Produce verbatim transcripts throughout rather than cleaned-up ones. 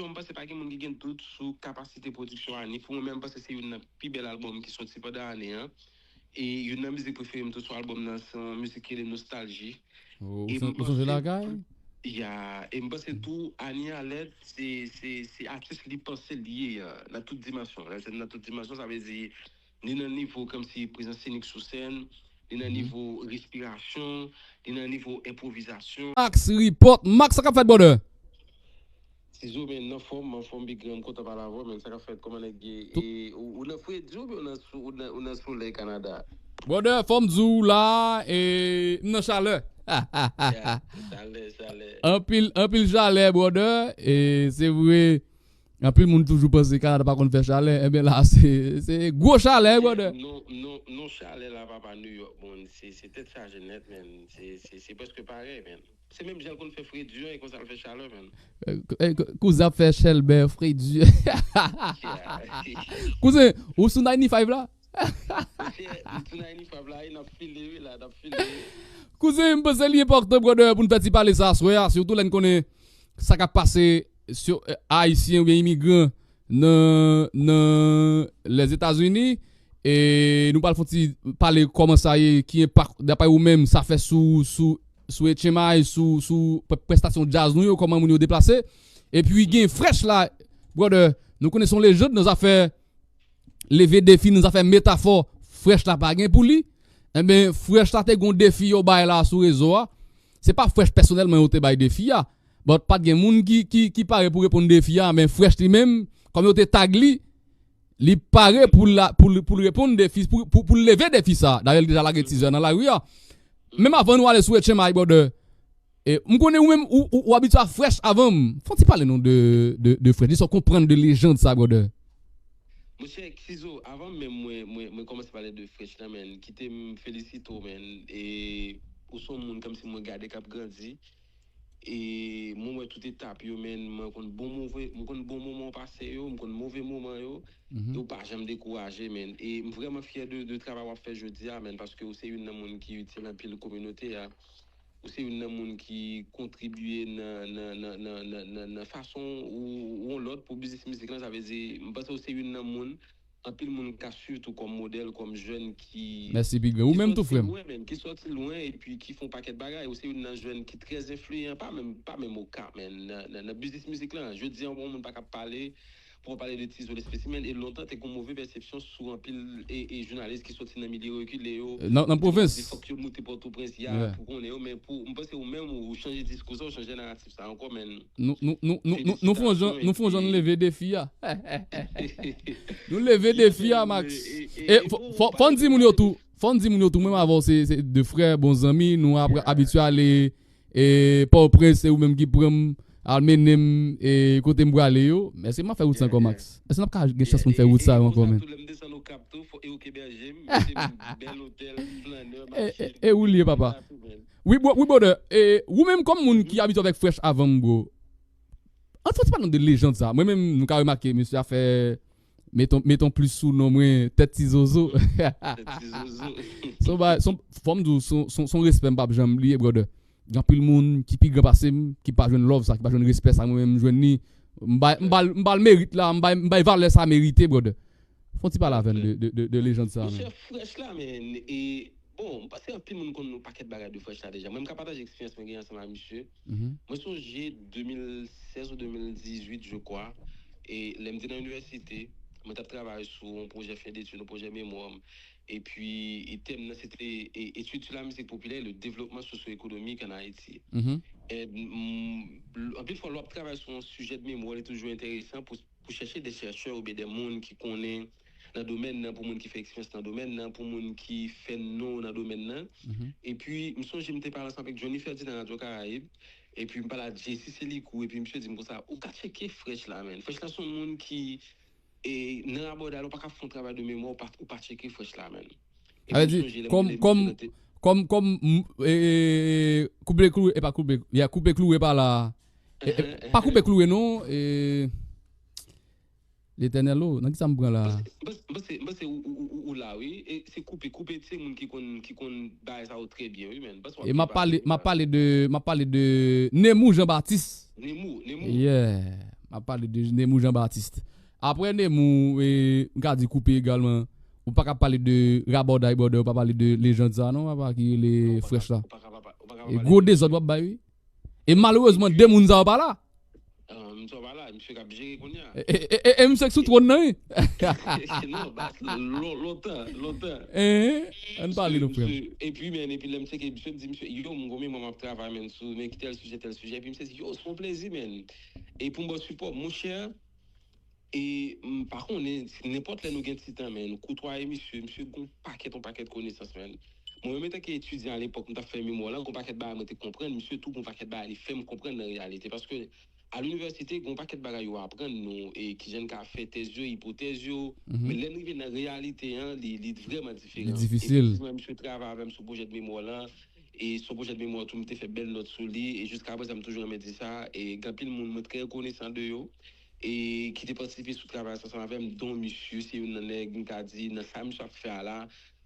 M panse pa gen moun ki gen dout sou kapasite pwodiksyon Ani. Pou mwen menm, m panse se youn nan pi bèl albòm ki soti pandan ane an. E youn nan mizik prefere m tou sou albòm nan, se yon mizik ki rele Nostalgie. Ou, ou E son- m ou sonje panse lakay? Ya, e m panse tou Ani Alèt se, se, se atis li panse li ye an, nan tout dimansyon. Lè se nan tout dimansyon, sa vle di ni nan nivo kòmsi prezans senik sou sèn, ni nan nivo respirasyon, ni nan nivo enpwovizasyon. Max Report. Max, sa k ap fèt, brother? Tizo, men nan fòm, an fòm, Big Ram, kontan pale avè w, men sa k ap fèt, kòman nèg ye? E, ou, ou nan fredi oubyen ou nan sou- ou nan, ou nan solèy Kanada? Brother, fò m di w la, e, m nan chalè. Ya, chalè, chalè. Anpil, anpil chalè, brother. E, se vre, anpil moun toujou panse Kanada pa konn fè chalè. Enben la, se, se gwo chalè, brother. Non, non, non, chalè la, papa New York, bon, se, se tèt chaje nèt, men. Se, se, se prèske parèy, men. Se menm jan l konn fè fredi an, e konsa l fè chalè, men. Eh, eh, kouzen ap fè chèlbè, fredi. Kouzen, ou sou ninety-five la? Monchè, m tou nan inifab la, wi, n ap file, wi, la, n ap file, wi. Kouzen, m panse li enpòtan, brother, pou n fè ti pale sa aswè a, sitou lè n konnen sa k ap pase sou, eh, Ayisyen oubyen imigran nan, nan Lèzetazini. E nou pral fè yon ti pale kòman sa ye, ki enpak, daprè ou menm, sa fè sou, sou, sou H M I, sou, sou pre- prestasyon djaz nou yo, kòman moun yo deplase. Epi gen Fresh la, brother, nou konnen se yon lejann nan zafè leve defi nan zafè metafò, Fresh la pa gen pou li. Enben, Fresh la te gen yon defi yo bay la sou rezo a. Se pa Fresh pèsonèlman yo te bay defi a, but pa t gen moun ki, ki, ki pare pou reponn defi a, men Fresh li menm, kòm yo te tag li, li pare pou l la, pou l, pou l reponn defi, pou, pou, pou l leve defi sa. Dayè, li deja lage teaser nan lari a. Menm avan nou ale sou H M I, brother, e, m konnen ou menm, ou, ou, ou abitye a Fresh avan m. Fè yon ti pale nou de, de, de Fresh. Di sa w konprann de lejann sa, brother. Monchè, Tizo, avan menm mwen, mwen, mwen kòmanse pale de Fresh la, men, kite m felisite w, men. E, ou se yon moun kòmsi mwen gade k ap grandi. E, mwen wè tout etap yo, men, mwen konn bon move, mwen konn bon moman w pase yo, mwen konn move moman yo. E w pa janm dekouraje, men. E m vrèman fyè de, de travay w ap fè jodi a, men, paske w se youn nan moun ki itil anpil kominote a. Ou se youn nan moun ki kontribye nan, nan, nan, nan, nan, nan, nan fason ou, ou yon lòt pou biznis mizik lan. Sa vle di, m panse ou se youn nan moun, anpil moun ka swiv tou kòm modèl, kòm jèn ki, Mèsi, Big Ram. Ou ki menm tou, sòti frè m. Lwen, men, ki sòti lwen epi ki fè yon pakèt bagay. Ou se youn nan jèn ki trè enfliyan, pa menm, pa menm Okap, men, nan, nan, nan biznis mizik lan. Jodi a, yon moun pa ka pale, pou w pale de Tizo Lespesimen, e lontan te gen yon move pèsepsyon sou anpil e, e jounalis ki soti nan milye rekile yo. Nan, nan pwovens. Fòk yo moute Pòtoprens ya pou konnen yo, men pou, m panse ou menm ou chanje diskou sa, ou chanje naratif sa ankò, men. Nou, nou, nou, nou, nou, nou fè yon jan, nou fè yon jan leve defi a. Nou leve defi a, Max. E, e, e, e fò, fò, fò n di moun yo tou, fò n di moun yo tou, mwen avè w se, se de frè, bon zanmi, nou ap abitye ale e Pòtoprens, se ou menm ki pran m, al mennen m, e kote m prale yo. Èske m ap fè wout sa ankò, Max? Èske n ap ka gen chans pou n fè wout sa yo ankò, men? E, e, e ou li ye, papa. Wi, bro, wi, brother. E, ou menm kòm moun ki abitye avèk Fresh avan m, bro. Ann fè ti pale nou de lejann sa. Mwen menm, nou ka remake, mesye a fè meton, meton plis sou non mwen, tèt ti zozo. Tèt ti zozo. Son ba, son, fò m di w, son, son, son respè m p ap janm bliye, brother. Gen anpil moun ki pi gran pase m, ki pa jwenn love sa, ki pa jwenn respè sa, mwen menm m jwenn li. M bay, m ba l, m ba l merit la, m bay, m bay valè sa merite, brother. Fè yon ti pale avè n de, de, de, de lejann sa, men. Monchè, Fresh la, men, e, bon, m panse anpil moun konn yon pakèt bagay de Fresh la deja. Mwen, m ka pataje eksperyans mwen genyen ansanm ak misye. Mwen sonje de mil sèz ou de mil dizuit, je crois, e lè m te nan inivèsite, mwen t ap travay sou yon pwojè fen detid, yon pwojè memwa m. Epi, e tèm nan, se te, e, étude sur la musique populaire et le développement socio-économique en Haïti. E, m, anpil fwa, lè w ap travay sou yon sijè de memwa, li toujou enteresan pou, pou chèche de chèchè oubyen de moun ki konnen nan domèn nan, pou moun ki fè eksperyans nan domèn nan, pou moun ki fè non nan domèn nan. Epi, m sonje m te pale ansanm avèk Johnny Ferdinand, Radyo Karayib, epi m pale ak Jessy Selikou, epi misye di m konsa, ou ka tcheke Fresh la, men. Fresh la se yon moun ki, e, nan Rabòday la, ou pa ka fè yon travay de memwa, ou pa, ou pa tcheke Fresh la, men. Sa vle di, kòm, kòm, kòm, kòm, m, e, e, e, koupe kloure, e pa koupe, ya, koupe kloure pa la. E, e, pa koupe kloure, non, e, Letènèl, o, nan ki sa m pran la? M panse, m panse, m panse ou, ou, ou, ou la, wi. E se koupe, koupe, se moun ki konn, ki konn bagay sa yo trè byen, wi, men. E m ap pale, m ap pale de, m ap pale de Nemou Jean Baptiste. Nemou, Nemou. Yeah. M ap pale de Nemou Jean Baptiste. Apre Nemou, e, m ka di Koupe egalman, ou pa ka pale de Rabòday, brother, ou pa pale de lejand sa non, papa, ki rele Fresh la. E gwo dezòd w ap bay, wi. E malerezman, de moun sa yo pa la. Ah, misye pa la, misye k ap jere kounye a. E, e, e, e, e misye k sou twòn nan, wi. Non, bas, lon- lontan, lontan. Eh, ann pale nou, frè m. Epi, men, epi lè m tcheke misye, m di misye, yo, m gon memwa m ap travay, men, sou, men, tèl sijè, tèl sijè. Epi misye di, yo, se yon plezi, men. E pou m ba w sipò, monchè, e m pa konnen, si nenpòt lè nou gen ti tan, men, koutwaye misye, misye gon pakèt, yon pakèt konesans, men. Mwen menm, antanke etidyan alepòk, m t ap fè memwa la, gon pakèt bagay mwen te konprann, misye tou gon pakèt bagay li fè m konprann nan reyalite. Paske a linivèsite, gon pakèt bagay yo aprann nou, e kijan n ka fè tèz yo, ipotèz yo. Men lè n rive nan reyalite an, li, li vrèman diferan. Li difisil. Efektivman, misye travay avè m sou pwojè de memwa lan, e se yon pwojè de memwa tou, m te fè bèl nòt sou li, e jiska prezan, m toujou renmen di sa, e gen anpil moun, mwen trè rekonesan de yo, e ki te patisipe sou travay sa ansanm avè m, don misye, se youn nan nèg, m ka di, nan sa misye ap fè a la,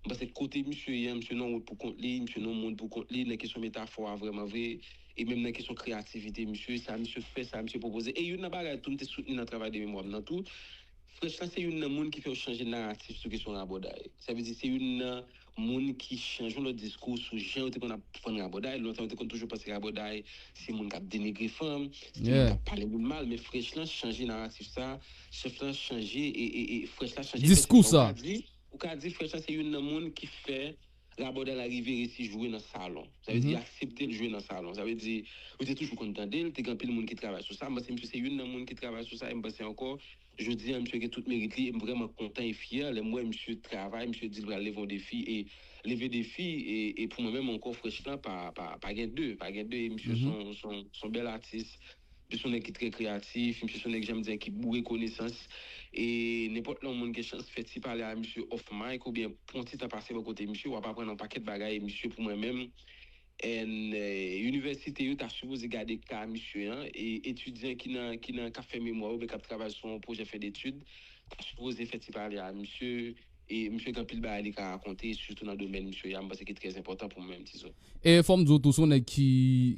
m panse kote misye ye a, misye nan wout pou kont li, misye nan moun pou kont li, nan kesyon metafò a vrèman vre, e menm nan kesyon kreyativite misye, sa misye fè, sa misye pwopoze. E youn nan bagay tou m te soutni nan travay de memwa m nan tou, Fresh la se youn nan moun ki fè yo chanje naratif sou kesyon rabòday. Sa vle di se youn nan moun ki chanje yon lòt diskou sou jan yo te konn ap fann rabòday. Lontan yo te konn toujou panse rabòday se moun k ap denigre fanm, se moun k ap pale moun mal, men Fresh lan chanje naratif sa, chèf lan chanje e, e, e Fresh la chanje Diskou sa. Ou ka di Fresh la se youn nan moun ki fè rabòday la rive resi jwe nan salon. Sa vle di aksepte l jwe nan salon. Sa vle di, ou te toujou konn tande l, te gen anpil moun ki travay sou sa. M panse misye se youn nan moun ki travay sou sa, e m panse ankò, jodi a, misye gen tout merit li, e m vrèman kontan e fyè lè m wè misye travay, misye di l pral leve yon defi, e leve defi, e, e pou mwen menm ankò, Fresh lan pa, pa, pa gen de, pa gen de, e misye se yon, se yon, se yon bèl atis. Misye se yon nèg ki trè kreyatif, misye se yon nèg, jan m di an, ki boure konesans. E nenpòt lè yon moun gen chans fè ti pale a misye off mic oubyen pran ti tan pase bò kote misye, w ap aprann yon pakèt bagay. E misye, pou mwen menm, and, eh, inivèsite yo ta sipoze gade ka misye an, e etidyan ki nan, ki nan, k ap fè memwa oubyen k ap travay sou yon pwojè fen detid, ta sipoze fè ti pale a misye, e misye gen anpil bagay li ka rakonte, sitou nan domèn misye a, m panse ki trè enpòtan pou mwen menm, Tizo. E fò m di w tou, se yon nèg ki,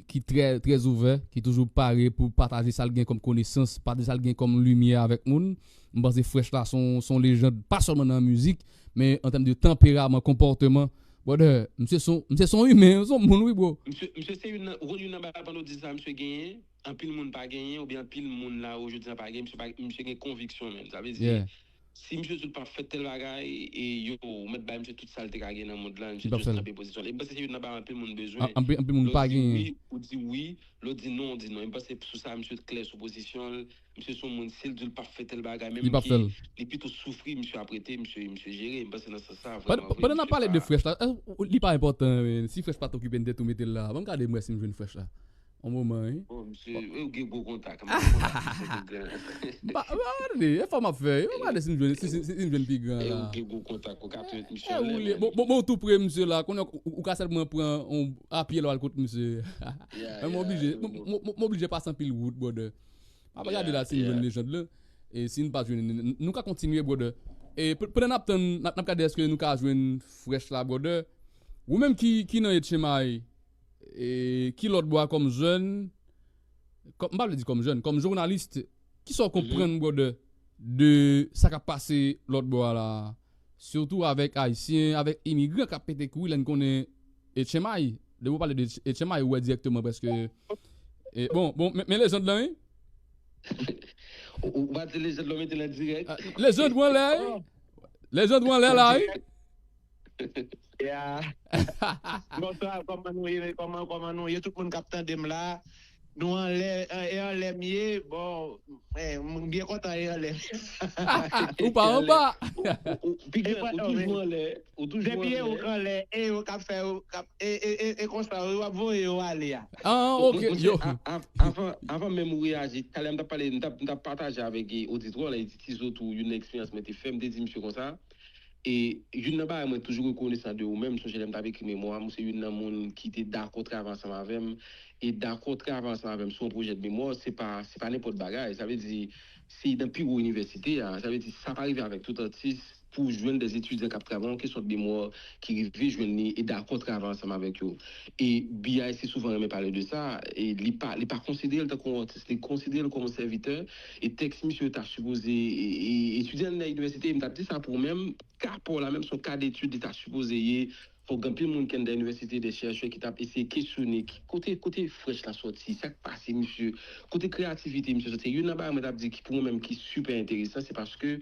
ki trè, trè ouvè, ki toujou pare pou pataje sa l gen kòm konesans, pataje sa l gen kòm limyè avèk moun. M panse Fresh la se yon, se yon lejand, pa sèlman nan mizik, men an tèm de tanperaman, konpòteman. Brother, misye se yon, misye se yon imen, se yon moun, wi, bro. Misye, misye se youn nan, ou konn youn nan bagay pandan w di sa, misye genyen, anpil moun pa genyen, oubyen anpil moun la, ou jodi a pa genyen, misye, pa, misye gen konviksyon, menm. Sa vle di, si misye di l p ap fè tèl bagay, e yo, ou mèt bay misye tout sa l te ka gen nan mond lan, misye jis kanpe pozisyon l. E m panse se youn nan bagay anpil moun bezwen. Anpil, anpil moun pa genyen. Ou di wi, lè w di non, ou di non. E m panse sou sa, misye klè sou pozisyon l. Misye se yon moun, si l di l p ap fè tèl bagay, menm ki li pito soufri, misye ap rete, misye, misye jere. M panse nan sans sa, vrèman vre. Pandan n ap pale de Fresh la, li pa enpòtan, men, si Fresh pa t okipe n tèt ou mete l la, ban m gade m wè si m jwenn Fresh la. Yon moman, wi. Bon, misye, ou gen gwo kontak. M pa konn si se pi gran. Ba, ba, tande, efò m ap fè. Ou gade si m jwenn, si, si, si m jwenn pi gran la. Ou gen gwo kontak, ou ka transmèt misye anlè, men. Bon, bon, bon, ou tou pre misye la. Konnen ou, ou ka sèlman pran yon apye l al kot misye. Men m oblije, m, m, m, m oblije pase anpil wout, brother. M ap gade la si m jwenn lejand lan. E si n pa jwenn, n, n, nou ka kontinye, brother. E p-, pandan n ap tann, n ap, n ap gade èske nou ka jwenn Fresh la, brother. Ou menm ki, ki nan Etchemay, e ki lòt bò a kòm jèn, kòm, m pa vle di kòm jèn, kòm jounalis, kisa w konprann, brother, de sa k ap pase lòt bò a la? Sitou avèk Ayisyen, avèk imigran k ap pete kouri, lè n konnen Etchemay. Depi w pale de Etchemay, ou wè dirèkteman prèske. E, bon, bon, men, men lejand lan, wi. Ou, ou pa di lejand lan mete l an dirèk? Lejand ou anlè, wi. Lejand ou anlè la, wi. Yeah. Bonswa, kòman nou ye? Kòman, kòman nou ye? Tout moun k ap tande m la, nou anlè, e anlè m ye. Bon, eh, m byen kontan e anlè m. Ou pa anba. Pi gran, ou toujou anlè. Ou toujou anlè. Depi e ou k anlè, e yo k ap fè, yo k ap, e, e, e, e konsa, yo ap voye yo ale a. Ah, ok, yo. Avan, avan menm ou reyaji, talè m t ap pale, m t ap, m t ap pataje avèk, e, oditwa la, e di Tizo tou, youn nan eksperyans mwen te fè, m te di misye konsa, E youn nan bagay mwen toujou rekonesan de ou menm, m sonje lè m t ap ekri memwa m, ou se youn nan moun ki te dakò travay ansanm avè m, e dakò travay ansanm avè m sou yon pwojè de memwa, se pa, se pa nenpòt bagay. Sa vle di, se nan pi wo inivèsite a. Sa vle di, sa pa rive avèk tout atis, pou jwenn de etidyan k ap travay yon kesyon de memwa ki rive jwenn li e dakò travay ansanm avèk yo. E B I C souvan renmen pale de sa, e li pa, li pa konsidere l tankou yon atis, li konsidere l kòm yon sèvitè, e tèks misye yo ta sipoze, e, e, etidyan nan inivèsite, m t ap di sa pou ou menm, ka pa w la menm, se yon ka detid li ta sipoze ye, fòk gen anpil moun ki anndan inivèsite, de chèchè ki t ap eseye kesyone ki, kote, kote Fresh la sòti, sa k pase misye, kote kreyativite misye sòti. Youn nan bagay mwen t ap di ki pou mwen menm ki sipè enteresan, se paske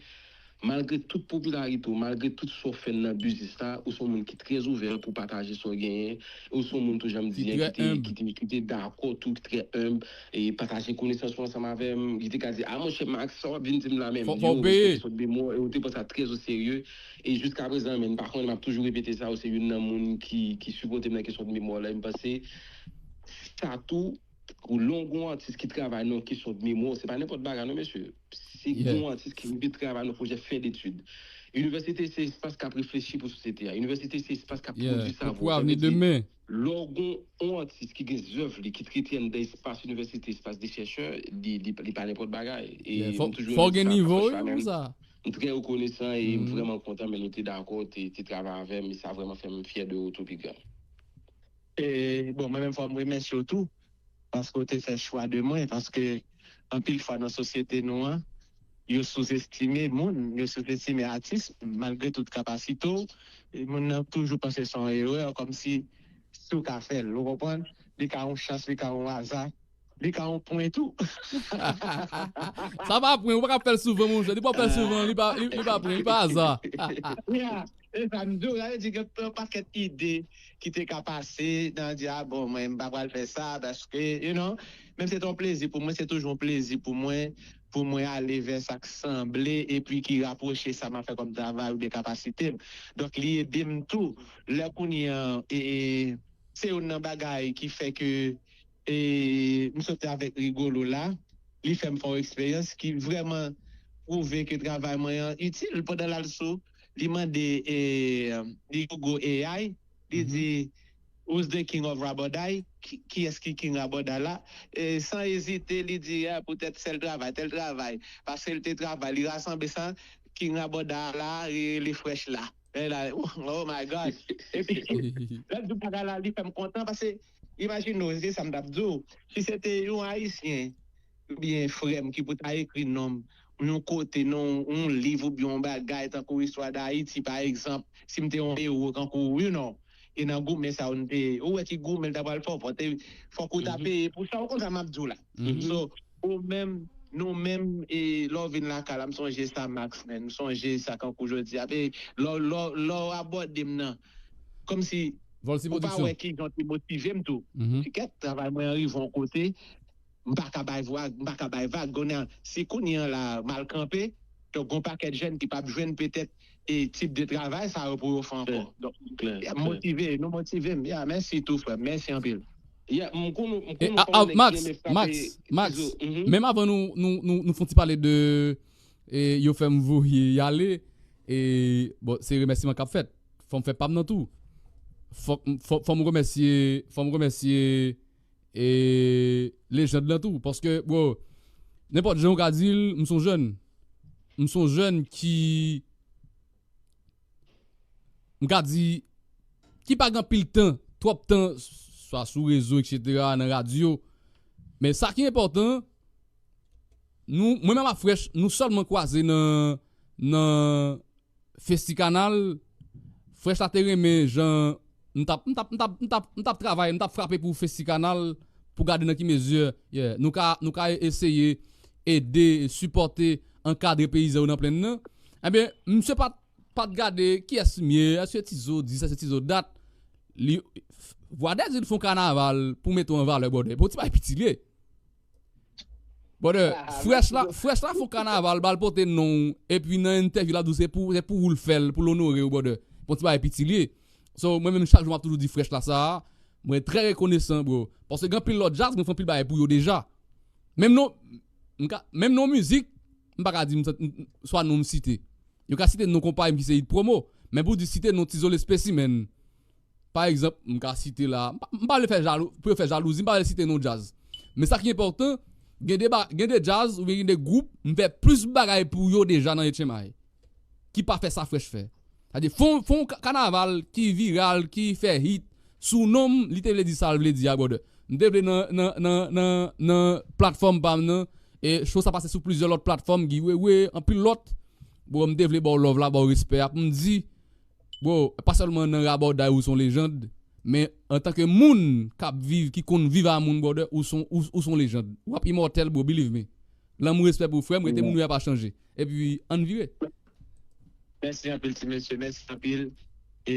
malgre tout popilarite w, malgre tout sa w fè nan biznis la, ou se yon moun ki trè ouvè pou pataje sa w genyen, ou se yon moun tou jan m di an, ki te, ki te, ki te dakò tou, ki trè enb, e pataje konesans ou ansanm avè m, ki te ka di, a monchè Max, sa w ap vin di m la menm, yo, respè sot de mo, e ou te pran sa trè o serye, e jiska prezan, men, m pa konnen, m ap toujou repete sa, ou se youn nan moun ki, ki sipòte m nan kesyon de memwa la, e m panse, sa tou, lè w gon atis ki travay nan kesyon de memwa, se pa nenpòt bagay non, mesye. Se gon atis ki rive travay nan pwojè fen detid. Inivèsite se espas k ap reflechi pou sosyete a. Inivèsite se espas k ap pwodui savwa. Sa vle di, lè w gon yon atis ki gen zèv li ki trete anndan espas inivèsite, espas de chèchè, li, li, li pa nenpòt bagay. E m toujou renmen sa, Fresh la menm. M trè rekonesan e m vrèman kontan, men nou te dakò, te, te travay avè m, e sa vrèman fè m fyè de ou tou, pi gran. E, bon, mwen menm fò m remèsye w tou, paske w te fè chwa de mwen, paske anpil fwa nan sosyete nou an, yo souzestime moun, yo souzestime atis, malgre tout kapasite w, e moun nan toujou panse se yon erè, kòmsi si w ka fè l, ou konprann? Li ka yon chans, li ka yon aza, li ka yon pwen tou. Sa pa pwen, ou pa ka fè l souvan, monchè. Depi w ap fè l souvan, li pa, li, li pa pwen, li pa aza. Yeah. E sa m di w, sa vle di gen yon pakèt ide ki te ka pase nan di, a bon, mwen, m pa pral fè sa, paske, you know, menm se te yon plezi pou mwen, se toujou yon plezi pou mwen, pou mwen ale vè sa k sanble, epi ki rapwoche sa m ap fè kòm travay oubyen kapasite m. Donk, li ede m tou. Lè kounye an, e, e, se youn nan bagay ki fè ke, e, m sot avèk Rigolo la, li fè m fè yon eksperyans ki vrèman pwouve ke travay mwen an itil. Pandan l al sou, li mande, e, li Google A I, li di, "Who's the king of Rabòday?" Ki, kiyès ki king Rabòday la? E, san ezite, li di, a, poutèt sèl travay, tèl travay. Paske l te travay, li rasanble sa, king Rabòday la, e, li Fresh la. E la, oh my God. Epi, lè l di bagay la, li fè m kontan, paske, imajine w, se sa m t ap di w. Si se te yon Ayisyen, oubyen frè m ki pou ta ekri non m, yon kote, nan yon liv oubyen yon bagay, tankou istwa Dayiti, pa egzanp, si m te yon ewo, tankou, you know, e nan goumen sa yo, n te, ou wè ki goumen l ta pral fè, fò te, fòk ou ta peye pou sa, ou konn sa m ap di w la. So, ou menm, nou menm, e, lè w vin lakay la, m sonje sa, Max, man, m sonje sa, kankou jodi a, e, lè, lè, lè w abòde m nan, kòmsi, ou pa wè kijan te motive m tou. Kèt, travay mwen an rive yon kote, m pa ka bay vag, m pa ka bay vag. Kounye a, si kounye an la, m al kanpe, donk, gon pakèt jèn ki p ap jwenn petèt, e, tip de travay sa yo pou yo fè ankò. Donk, y ap motive, nou motive m. Ya, mèsi tou, frè m. Mèsi anpil. Ya, m konn, m konn ou pa yon nèg ki renmen frape tizo. Max, Max, menm avan nou, nou, nou, nou fè yon ti pale de, e, yo fè m voye y ale, e, bon, se remèsiman k ap fèt. Fò m fè pa m nan tou. Fò, fò, fò m remèsye, fò m remèsye e, lejand lan tou, paske, bro, nenpòt jan ou ka di l, m se yon jèn. M se yon jèn ki, m ka di, ki pa gen anpil tan, twòp tan, swa sou rezo, etsetera, nan radyo. Men sa ki enpòtan, nou, mwen menm ak Fresh, nou sèlman kwaze nan, nan Festikanal, Fresh la te renmen jan m t ap, m t ap, m t ap, m t ap, m t ap travay, m t ap frape pou Festikanal, pou gade nan ki mezi, yeah, nou ka, nou ka eseye ede, sipòte, ankadre peyizan yo nan plenn nan. Ebyen, misye pa t, pa t gade kiyès m ye, èske Tizo dis, èske Tizo dat. Li, Vwadèz vin fè yon kanaval pou mete w an valè, brother. Bon, ti bagay piti l ye. Brother, Fresh la, Fresh la fè yon kanaval, ba l pote non w, epi nan entèvyou l ap di w se pou, se pou ou l fè l, pou l onore w, brother. Bon, ti bagay piti l ye. So, mwen menm, chak jou m ap toujou di Fresh la sa, mwen trè rekonesan, bro. Paske gen anpil lòt djaz, mwen fè anpil bagay pou yo deja. Menm non, m ka, menm non mizik, m pa ka di m, m, swa non m site. Yo ka site non konpayi m ki se Hit Promo. Men pou di site non Tizo Lespesimenn, pa egzanp, m ka site la, m pa, m pa vle fè jalou, pou yo fè jalouzi, m pa vle site non djaz. Men sa ki enpòtan, gen de ba-, gen de djaz oubyen gen de gwoup, m fè plis bagay pou yo deja nan H M I. ki pa fè sa Fresh fè. Sa vle di, fè yon, fè yon ka- kanaval ki viral, ki fè hit, sou non m, li te vle di sa l vle di a, brother. M te vle nan, nan, nan, nan, nan platfòm pa m nan, e show sa pase sou plizyè lòt platfòm, Guy Wewe, anpil lòt. Bro, m te vle ba w love la, ba w respè a, pou m di, bro, pa sèlman nan rabòday ou se yon lejand, men antanke moun k ap viv, ki konn viv a moun, brother, ou se yon, ou, ou se yon lejand. W ap imòtèl, bro, believe me. Lanmou, respè pou frè m, rete moun ou ye a, pa chanje. Epi, ann vire. Mèsi anpil, ti mesye. Mèsi anpil. E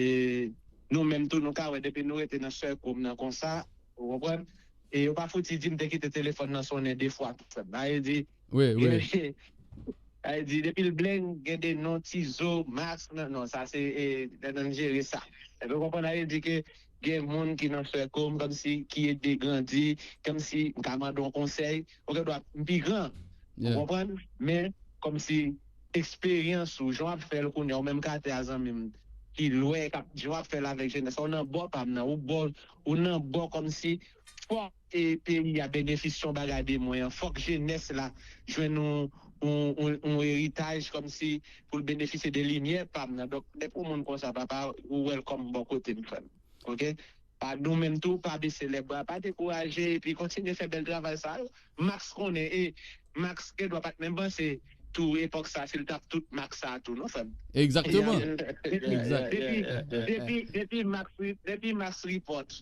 nou menm tou, nou ka wè depi nou rete nan sèk kòm nan konsa, ou konprann? E yo pa fouti di m te kite telefòn nan sonnen de fwa tou, frè m. Sa vle di, Wi, wi. Sa vle di, depi l blen, gen de non, Tizo, Max, non, non, sa se, e, nan, nan jere sa. Epi w konprann, sa vle di ke gen moun ki nan sèk kòm, kòmsi, ki ede grandi, kòmsi, m ka mande yon konsèy, ou gen dwa, m pi gran, ou Yeah. konprann? Men, kòmsi, eksperyans ou, jan w ap fè l kounye a, ou menm katè a zanmi m, ki lwen, k ap, jan w ap fè l avèk jenès, ou nan bò pa m nan, ou bò, ou nan bò kòmsi, fòk e peyi a benefisye yon bagay de mwen an. Fòk jenès la jwenn yon, yon, yon, yon eritaj kòmsi pou l benefisye de limyè pa m nan. Donk, depi yon moun konsa, papa, ou welcome bò kote m, frè m. Oke? Pa nou menm tou, pa bese lè bra, pa dekouraje, epi kontinye fè bèl travay sa yo. Max konnen, e Max gen dwa pa t menm panse tou epòk sa, si l t ap tout Max sa tou, non, frè m. Egzakteman. Depi, Exact. depi, depi, depi Max, depi Max report,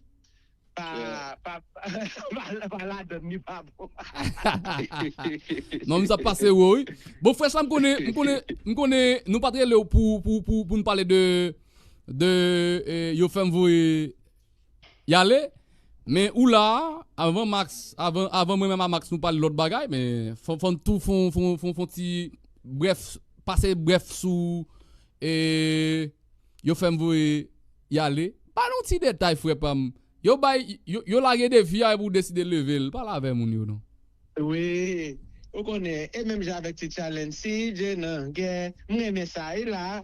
pa, pa, pa, pa ladann li pa bon. Non, m sa pase wo, wi. Bon, frè sa, m konnen, m konnen, m konnen nou pa t rele w pou, pou, pou, pou n pale de, de, eh, yo fè m voye y ale. Men ou la, avan Max, avan, avan mwen menm a Max nou pale lòt bagay, men fò, fò n tou fon, fon, fon, fon ti brèf, pase brèf sou, eh, yo fè m voye y ale. Ba nou ti detay, frè pa m. Yo bay, yo, yo lage defi a epi w deside leve l. Pale avè moun yo non. Wi, ou konnen, e menm jan avèk ti challenge, si je nan gè, m renmen sa, e la,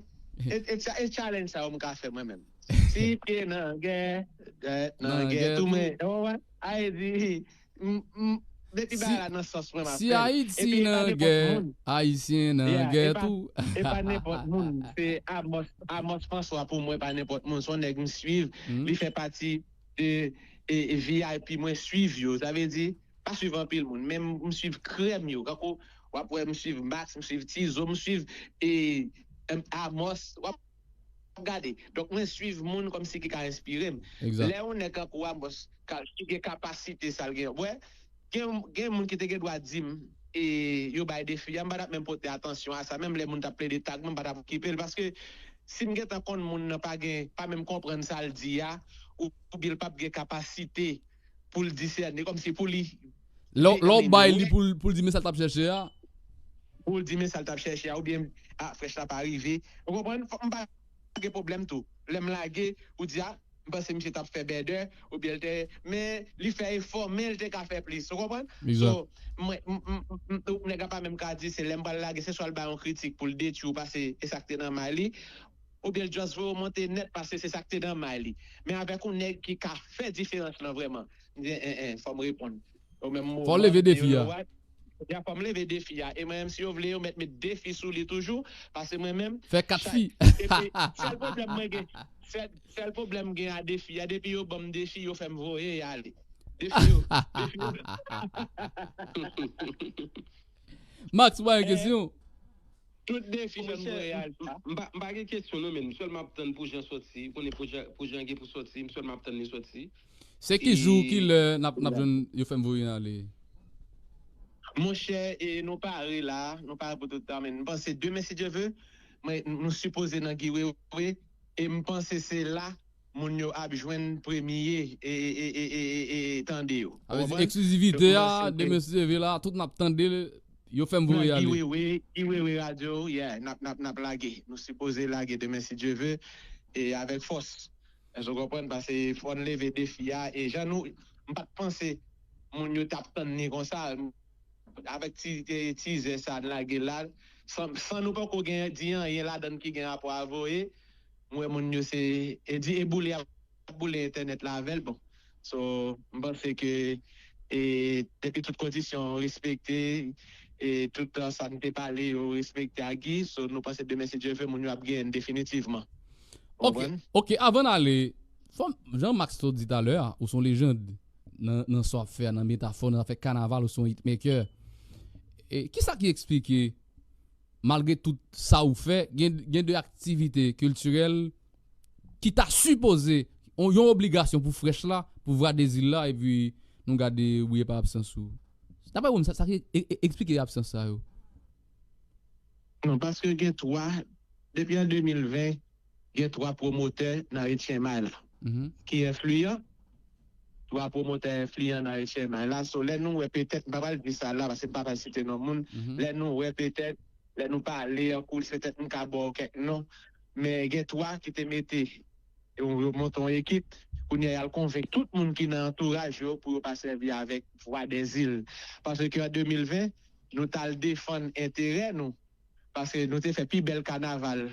e, e, cha- e challenge sa yo m ka fè mwen menm. Si pye nan gè, gè, nan Nan gè, gè tou tou. Mwen, ou wè, a vle di, m, m, depi Si- bagay la nan sans mwen, m ap Si fè l. Ayiti Epi e pa nan nenpòt gè, moun. Ayisyen nan Yeah, gè e pa- tou. E pa nenpòt moun. Se Amos, Amos François pou mwen, pa nenpòt moun. Se yon nèg m swiv. Mhm. Li fè pati de e, e V I P mwen swiv yo. Sa vle di, pa swiv anpil moun. Men m, m swiv krèm yo. Kankou, w ap wè m swiv Max, m swiv Tizo, m swiv e, em, Amos. W ap gade. Donk, mwen swiv moun kòmsi ki ka enspire m. Egzak. Lè yon nèg kankou Amos, ka, ki gen kapasite sa l gen. Wè, gen, gen moun ki te gen dwa di m, e yo bay defi a, m pa t ap menm pote atansyon a sa. Menm lè moun t ap plede tag mwen, m pa t ap okipe l. Paske si m gentan konn moun nan pa gen, pa menm konprann sa l di a, ou, oubyen l p ap gen kapasite pou l disène, kòmsi pou li Lè w- lè w determine, bay li wi, pou l, pou l di men sa l t ap chèche a. pou l di men sa l t ap chèche a, oubyen, a, Fresh la pa rive. Ou konprann? Fò m pa gen pwoblèm tou. Lè m lage, ou di, a, m panse misye t ap fè bèdè, oubyen l te, men li fè efò, men l te ka fè plis. Ou konprann? Egzak. So, mwen, m, m, m, m, nèg la pa menm ka di, se lè m pral lage, se swa l bay yon kritik pou l detwi w, pase e sa k te nan may li, oubyen l just voye w monte nèt, pase se sa k te nan may li. Men avèk yon nèg ki ka fè diferans lan vrèman, m di, en, en, fò m reponn. Ou menm mo Fò w leve defi a. Ya, fò m leve defi a. E mwen menm, si yo vle, yo mèt met defi sou li toujou. Pase mwen menm, Fè kat chak- fi. epi, sèl pwoblèm mwen gen, sèl, sèl pwoblèm m gen a defi a, depi yo ban m defi, yo fè m voye ale. Defi yo, defi yo. Max, ou pa gen kesyon? Tout defi fè m voye ale. M pa, m pa gen kesyon non, men m sèlman ap tann pwojè an sòti. Ou konnen pwojè, pwojè an gen pou sòti, m sèlman ap tann li sòti. Se ki jou, E- ki lè n ap, n ap jwenn yo fè m voye n ale? Monchè, e nou pare la, nou pare pou tout tan, men m panse demen, si Dye ve, mwen, nou sipoze nan Guy Wewe, e m panse se la moun yo ap jwenn premye e, e, e, e, e, e, e tande yo. Ou Avè di konprann? eksklizivite a, Donk, mwen, demen si Dye ve la, tout n ap tande l, yo fè m voye Nan ale. Guy Wewe, Guy Wewe Radio, yeah, n ap, n ap, n ap lage. Nou sipoze lage demen, si Dye ve, e avèk fòs. Èske w konprann? Paske fò n leve defi a, e jan nou, m pa t panse moun yo t ap tann ni konsa. Avèk ti, ti, tizè sa n lage la, san, san nou poko gen, di anyen ladan ki gen rapò a voye, m wè moun yo se, e di, e boule ap boule entènèt la avè l, bon. So, m panse ke, e, depi tout kondisyon respekte, e tout, uh, sa n te pale yo respekte ak Guy. So, nou panse demen, si Dye vle, moun yo ap genyen n definitivman. Ou Ok, konprann? Ok, avan n ale, fò m, jan Max to di talè a, ou se yon lejand nan, nan sa w ap fè a, nan metafò, nan zafè kanaval, ou se yon hitmaker. E kisa ki eksplike, malgre tout sa ou fè, gen, gen de aktivite kiltirèl ki ta sipoze yon, yon obligasyon pou Fresh la, pou Vwadèzil la, epi nou gade ou ye pa absans ou. Daprè ou menm, sa, sa ki e- e- eksplike absans sa yo? Non, paske gen twa, depi an de mil ven, gen twa pwomotè nan Etyen May la ki enfliyan. Twa pwomotè enfliyan nan Etyen May la. So, lè nou wè petèt, m pa pral di sa la, paske m pa pral site non moun, lè nou wè petèt, lè nou pale an koulis, petèt m ka ba w kèk non, men gen twa ki te mete, yo, yo monte yon ekip, kounye a y al konvenk tout moun ki nan antouraj yo pou yo pa sèvi avèk Vwadèzil. Paske an de mil ven, nou t al defann enterè nou, paske nou te fè pi bèl kanaval.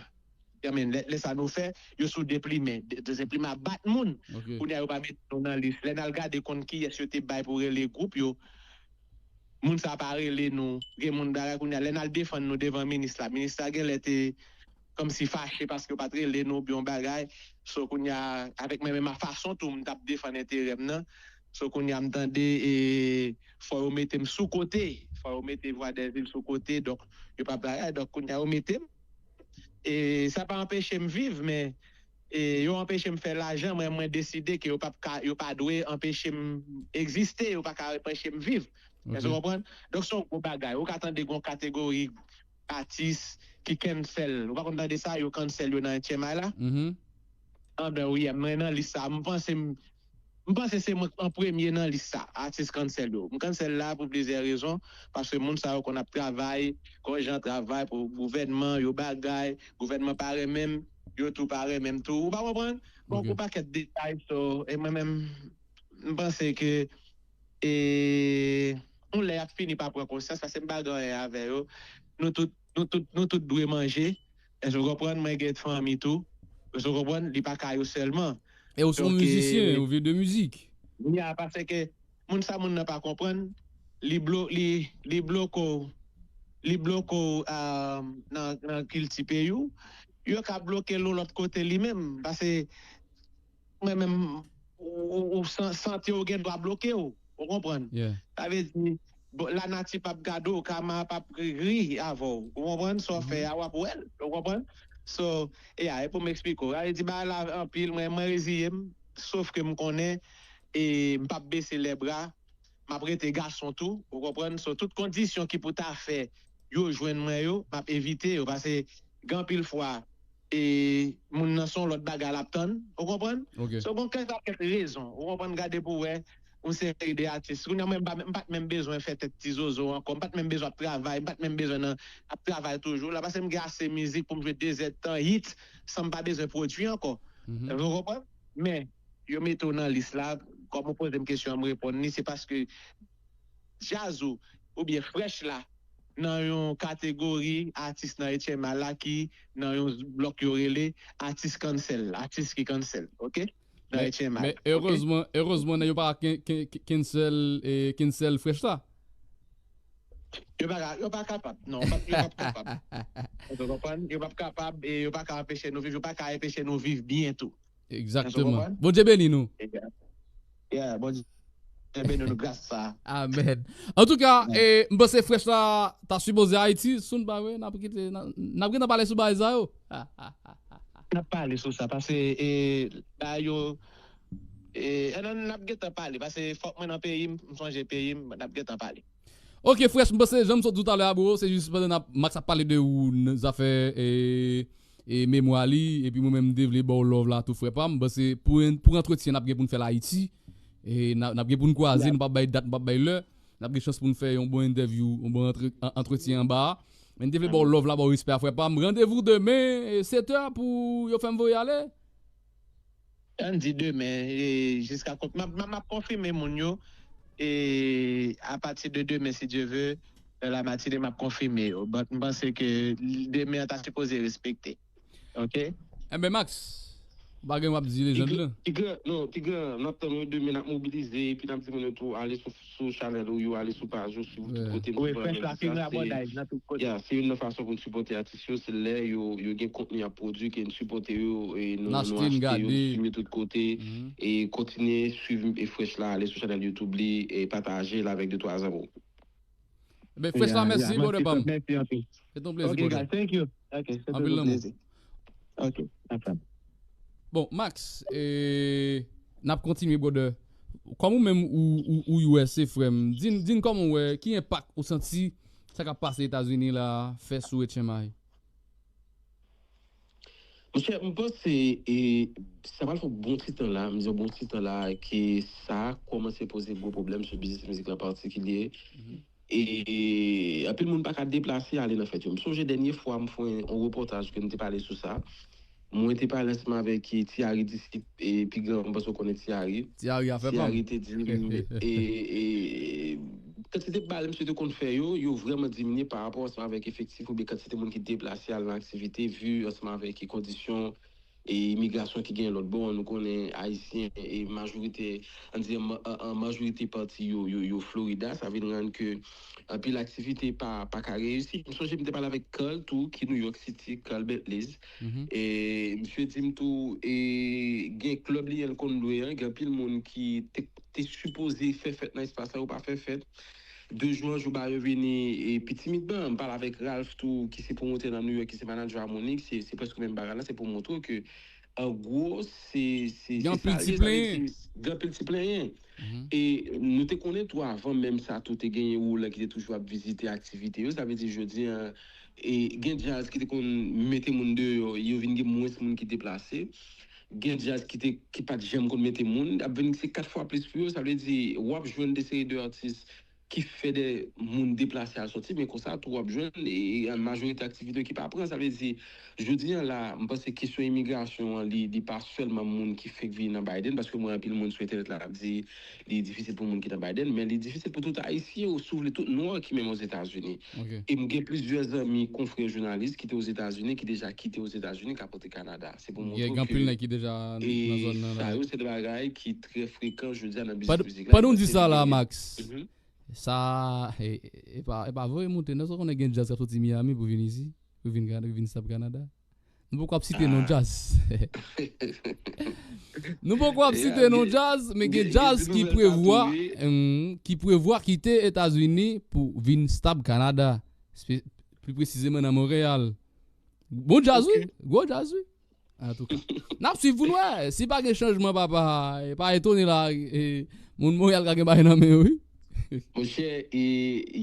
Lè, lè sa nou fè, yo sou deplimen, deplimen ap bat moun. Kounye a yo pa mete nou nan lis. Lè n al gade konn kiyès yo te bay pou rele gwoup yo, moun sa pa rele nou. Gen moun bagay kounye a, lè n al defann nou devan minis la, minis la genlè te kòmsi fache paske yo pa t rele nou oubyen yon bagay. So kounye a, avèk mwen menm a fason tou m t ap defann enterè m nan. So kounye a m tande e fò yo mete m sou kote, fò yo mete Vwadèzil sou kote, donk yo pa bagay, donk kounye a yo mete m. E sa pa anpeche m viv, men e yo anpeche m fè lajan, mwen, mwen deside ke yo p ap ka, yo pa dwe anpeche m egziste, yo pa ka anpeche m viv. Èske w konprann? Donk se yon gwo bagay. Ou ka tande gen yon kategori atis ki cancel. Ou pa konn tande sa, yo cancel yo nan Etyen May la? Anben wi, mwen nan lis sa. M panse m M panse se mwen k an premye nan lis sa, atis cancel yo. M cancel la pou plizyè rezon, paske moun sa yo konn ap travay, konjan travay pou gouvènman, yo bagay, gouvènman pa renmen m, yo tou pa renmen m tou. Ou pa konprann? Donk, yon pakèt detay, so, e mwen menm, m panse ke, e, yon lè y ap fini pa pran konsyans, paske m pa gen anyen avè yo. Nou tout, nou tout, nou tout dwe manje. Èske w konprann? Mwen gen fanmi tou. Èske w konprann? Li pa ka yo sèlman. E ou se yon mizisyen, ou viv de mizik. Ya, paske moun sa moun nan pa konprann, li blo li li bloke w, li bloke w nan nan kilti peyi w, yo ka bloke l yon lòt kote li menm, paske mwen menm ou santi w gen dwa bloke w, ou konprann? Sa vle di lanati p ap gade w, kama p ap ri avè w, ou konprann? Sa w fè a w ap wè l, ou konprann? So, e a, e pou m eksplike w. Sa vle di bagay la anpil, mwen mwen reziye m, sof ke m konnen e m p ap bese lèbra, m ap rete gason tou, ou konprann? So, tout kondisyon ki pou ta fè yo jwenn mwen yo, m ap evite yo, paske gen anpil fwa e moun nan se yon lòt bagay l ap tann, ou konprann? So, gen kèk pakèt rezon, ou konprann, gade pou w wè yon seri de atis. Kounye a mwen m pa t menm bezwen fè tèt ti zozo ankò, m pa t menm bezwen ap travay, m pa t menm bezwen nan ap travay toujou la, paske m gen ase mizik pou m jwe de zèdtan hit san m pa bezwen pwodui ankò. Ou konprann? Men, yo mete w nan lis la, kòm ou poze m kesyon an, m reponn li, se paske djaz ou oubyen Fresh la nan yon kategori atis nan H M I la ki nan yon blòk yo rele atis cancel, atis ki cancel, oke? Nan H M I. Men erezman, erezman nèg yo pa ka cancel, cancel Fresh la. Yo pa ka, yo pa kapab. Non, yo p ap kapab. Ou konprann? Yo p ap kapab e yo pa ka anpeche nou viv, yo pa ka anpeche nou viv byen tou. Egzakteman. Bondye beni nou. Yeah, Bondye beni nou gras sa. Amèn. Antouka, e, m panse Fresh la ta sipoze Ayiti, soon pa vre, n ap kite, n ap gentan pale sou bagay sa yo. N ap pale sou sa, paske e, bagay yo, e, n ap gentan pale, paske fòk mwen nan peyi m, m sonje peyi m, n ap gentan pale. Ok, Fresh, m panse, jan m sot di w talè a, bro, se jis pandan n ap, Max ap pale de ou, zafè, e, e memwa li, epi mwen menm m te vle ba w love la tou, frè pa m. M panse pou pou antretyen n ap gen pou n fè l Ayiti, e n ap gen pou n kwaze, nou p ap bay dat, nou p ap bay lè. N ap gen chans pou n fè yon bon entèvyou, yon bon antretyen anba a. Men m te vle ba w love la, ba w respè a, frè pa m. Randevou demen, e, sèt è pou yo fè m voye ale. Ann di demen, e, jiska kont, m ap, m ap konfime moun yo, e, apati de demen, si Dye ve, nan la matine, m ap konfime yo. But m panse ke demen an ta sipoze respekte. Oke? Enben, Max, Bagay m ap di lejand lan. Ti gran, non, ti gran, n ap tann ou demen, n ap mobilize, epi n ap di moun yo tou ale sou, sou chanèl ou yo, ale sou paj ou, sou tout kote. Wi, Fresh la fin rabòday nan tout kote. Ya, se youn nan fason pou n sipòte atis yo, se lè yo, yo gen kontni y ap pwodui, ke n sipòte yo, e nou, nou achte yo, nou simen tout kote, e kontinye swiv e Fresh la, ale sou chanèl YouTube li, e pataje l avèk de twa zanmi w. Ebyen, Fresh la, mèsi, brother pa m. Mèsi anpil. Se ton plezi, brother. Thank you. Ok, se toujou yon plezi. Ok, no problem. Bon, Max, e, n ap kontinye, brother. Kòman ou menm ou, ou, ou U S A, frè m? Di n, di n kòman ou wè, ki enpak ou santi sa k ap pase Etazini la fè sou H M I? Monchè, m panse e, sa pral fè yon bon ti tan la, m di yon bon ti tan la, ke sa kòmanse poze gwo pwoblèm sou biznis mizik la an patikilye. E anpil moun pa ka deplase ale nan fèt yo. M sonje dènye fwa m fè yon repòtaj ke m te pale sou sa. Mwen te pale ansanm avèk Thierry Disip, e pi gran, m panse w konnen Thierry. Thierry a fè pa m. Thierry te di m, e, e, kantite bal misye te konn fè yo, yo vrèman diminye pa rapò ansanm avèk efektif oubyen kantite moun ki deplase al nan aktivite, vi ansanm avèk kondisyon e imigrasyon ki genyen lòt bò. Nou konnen Ayisyen e majorite, ann di an, an, an majorite pati yo, yo, yo Florida, sa vin rann ke anpil aktivite pa, pa ka reyisi. M sonje m te pale avèk Carl tou, ki New York City, Carl Bentleys. E misye di m tou, e gen klèb li an l konn lwe an, gen anpil moun ki te, te sipoze fè fèt nan espas la, yo pa fè fèt. De jou an jou, ba yo vini e pi timidman. M pale avèk Ralph tou, ki se pwomotè nan New York, ki se manadjè a Monique, se, se prèske menm bagay la, se pou montre w ke, an gwo, se, se, se sa l ye, sa vle di, gen anpil ti plenyen. E nou te konnen tou, avan menm sa tou, te genyen Roland ki te toujou ap vizite aktivite yo, sa vle di jodi an, e gen djaz ki te konn mete moun deyò, yo vin gen mwens moun ki deplase. Gen djaz ki te, ki pa t janm konn mete moun, ap vin se kat fwa plis pou yo, sa vle di w ap jwenn de seri de atis ki fè de moun deplase al sòti, men konsa tou w ap jwenn, e, e majorite aktivite yo ki pa pran, sa vle di, jodi an la, m panse kesyon imigrasyon an, li, li pa sèlman moun ki fèk vini nan Biden, paske m wè anpil moun sou entènèt la ap di, li difisil pou moun ki nan Biden, men li difisil pou tout Ayisyen, ou si w vle tout nwa ki menm Ozetazini. E m gen plizyè zanmi, konfrè jounalis ki te Ozetazini, ki deja kite Ozetazini, k ap antre Kanada. Se pou montre w ke, gen anpil nèg ki deja nan zòn nan la. Sa yo se de bagay ki trè frekan jodi a nan biznis mizik la. Pandan w di sa la, Max, sa, e, e, e pa, e pa voye monte, non, sa konnen gen djaz k ap soti Miami pou vin isi, pou vin, pou vin Stab Kanada. Nou poko ap site non djaz. Nou poko ap site non djaz, men gen djaz ki prevwa, ki prevwa kite Etazini pou vin Stab Kanada, pli presizeman nan Monreyal. Bon djaz, wi. Gwo djaz, wi. Antouka, n ap swiv pou n wè. Si pa gen chanjman, papa, e pa etone la, e, moun Monreyal ka gen bagay nan men yo, wi. Monchè, e,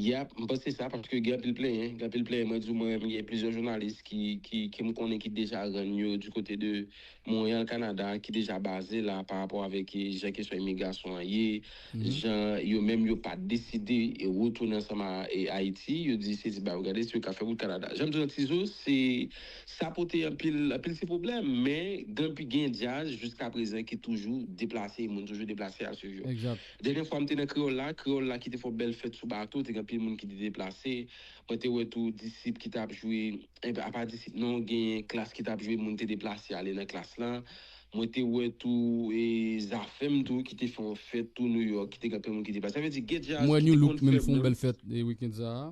yap, m panse sa, paske gen anpil plenyen, gen anpil plenyen. Mwen di w, mwen menm, gen plizyè jounalis ki, ki, ki m konnen ki deja rann yo du côté de Montréal, Canada, ki deja baze la pa rapò avèk, e, jan kesyon imigrasyon an ye, jan yo menm yo pa deside, e, retounen ansanm a, e, Ayiti, yo di se ti bagay yo gade, si yo ka fè wout Kanada. Jan m di w nan Tizo, se, sa pote anpil, anpil ti pwoblèm, men gen anpil, gen djaz jiska prezan ki toujou deplase, moun toujou deplase al swiv yo. Dènye fwa m te nan Kreyòl la, Kreyòl la ki te fè yon bèl fèt sou bato, te gen anpil moun ki te deplase. Mwen te wè tou Disip ki t ap jwe, enben, apa Disip non, gen Klass ki t ap jwe, moun te deplase ale nan Klass lan. Mwen te wè tou, e, Zafèm tou ki te fè yon fèt tou Nouyòk, ki te gen anpil moun ki deplase. Sa vle di, gen djaz ki te konn fè moun. Mwen New Look menm fè yon bèl fèt, e, weekend sa a.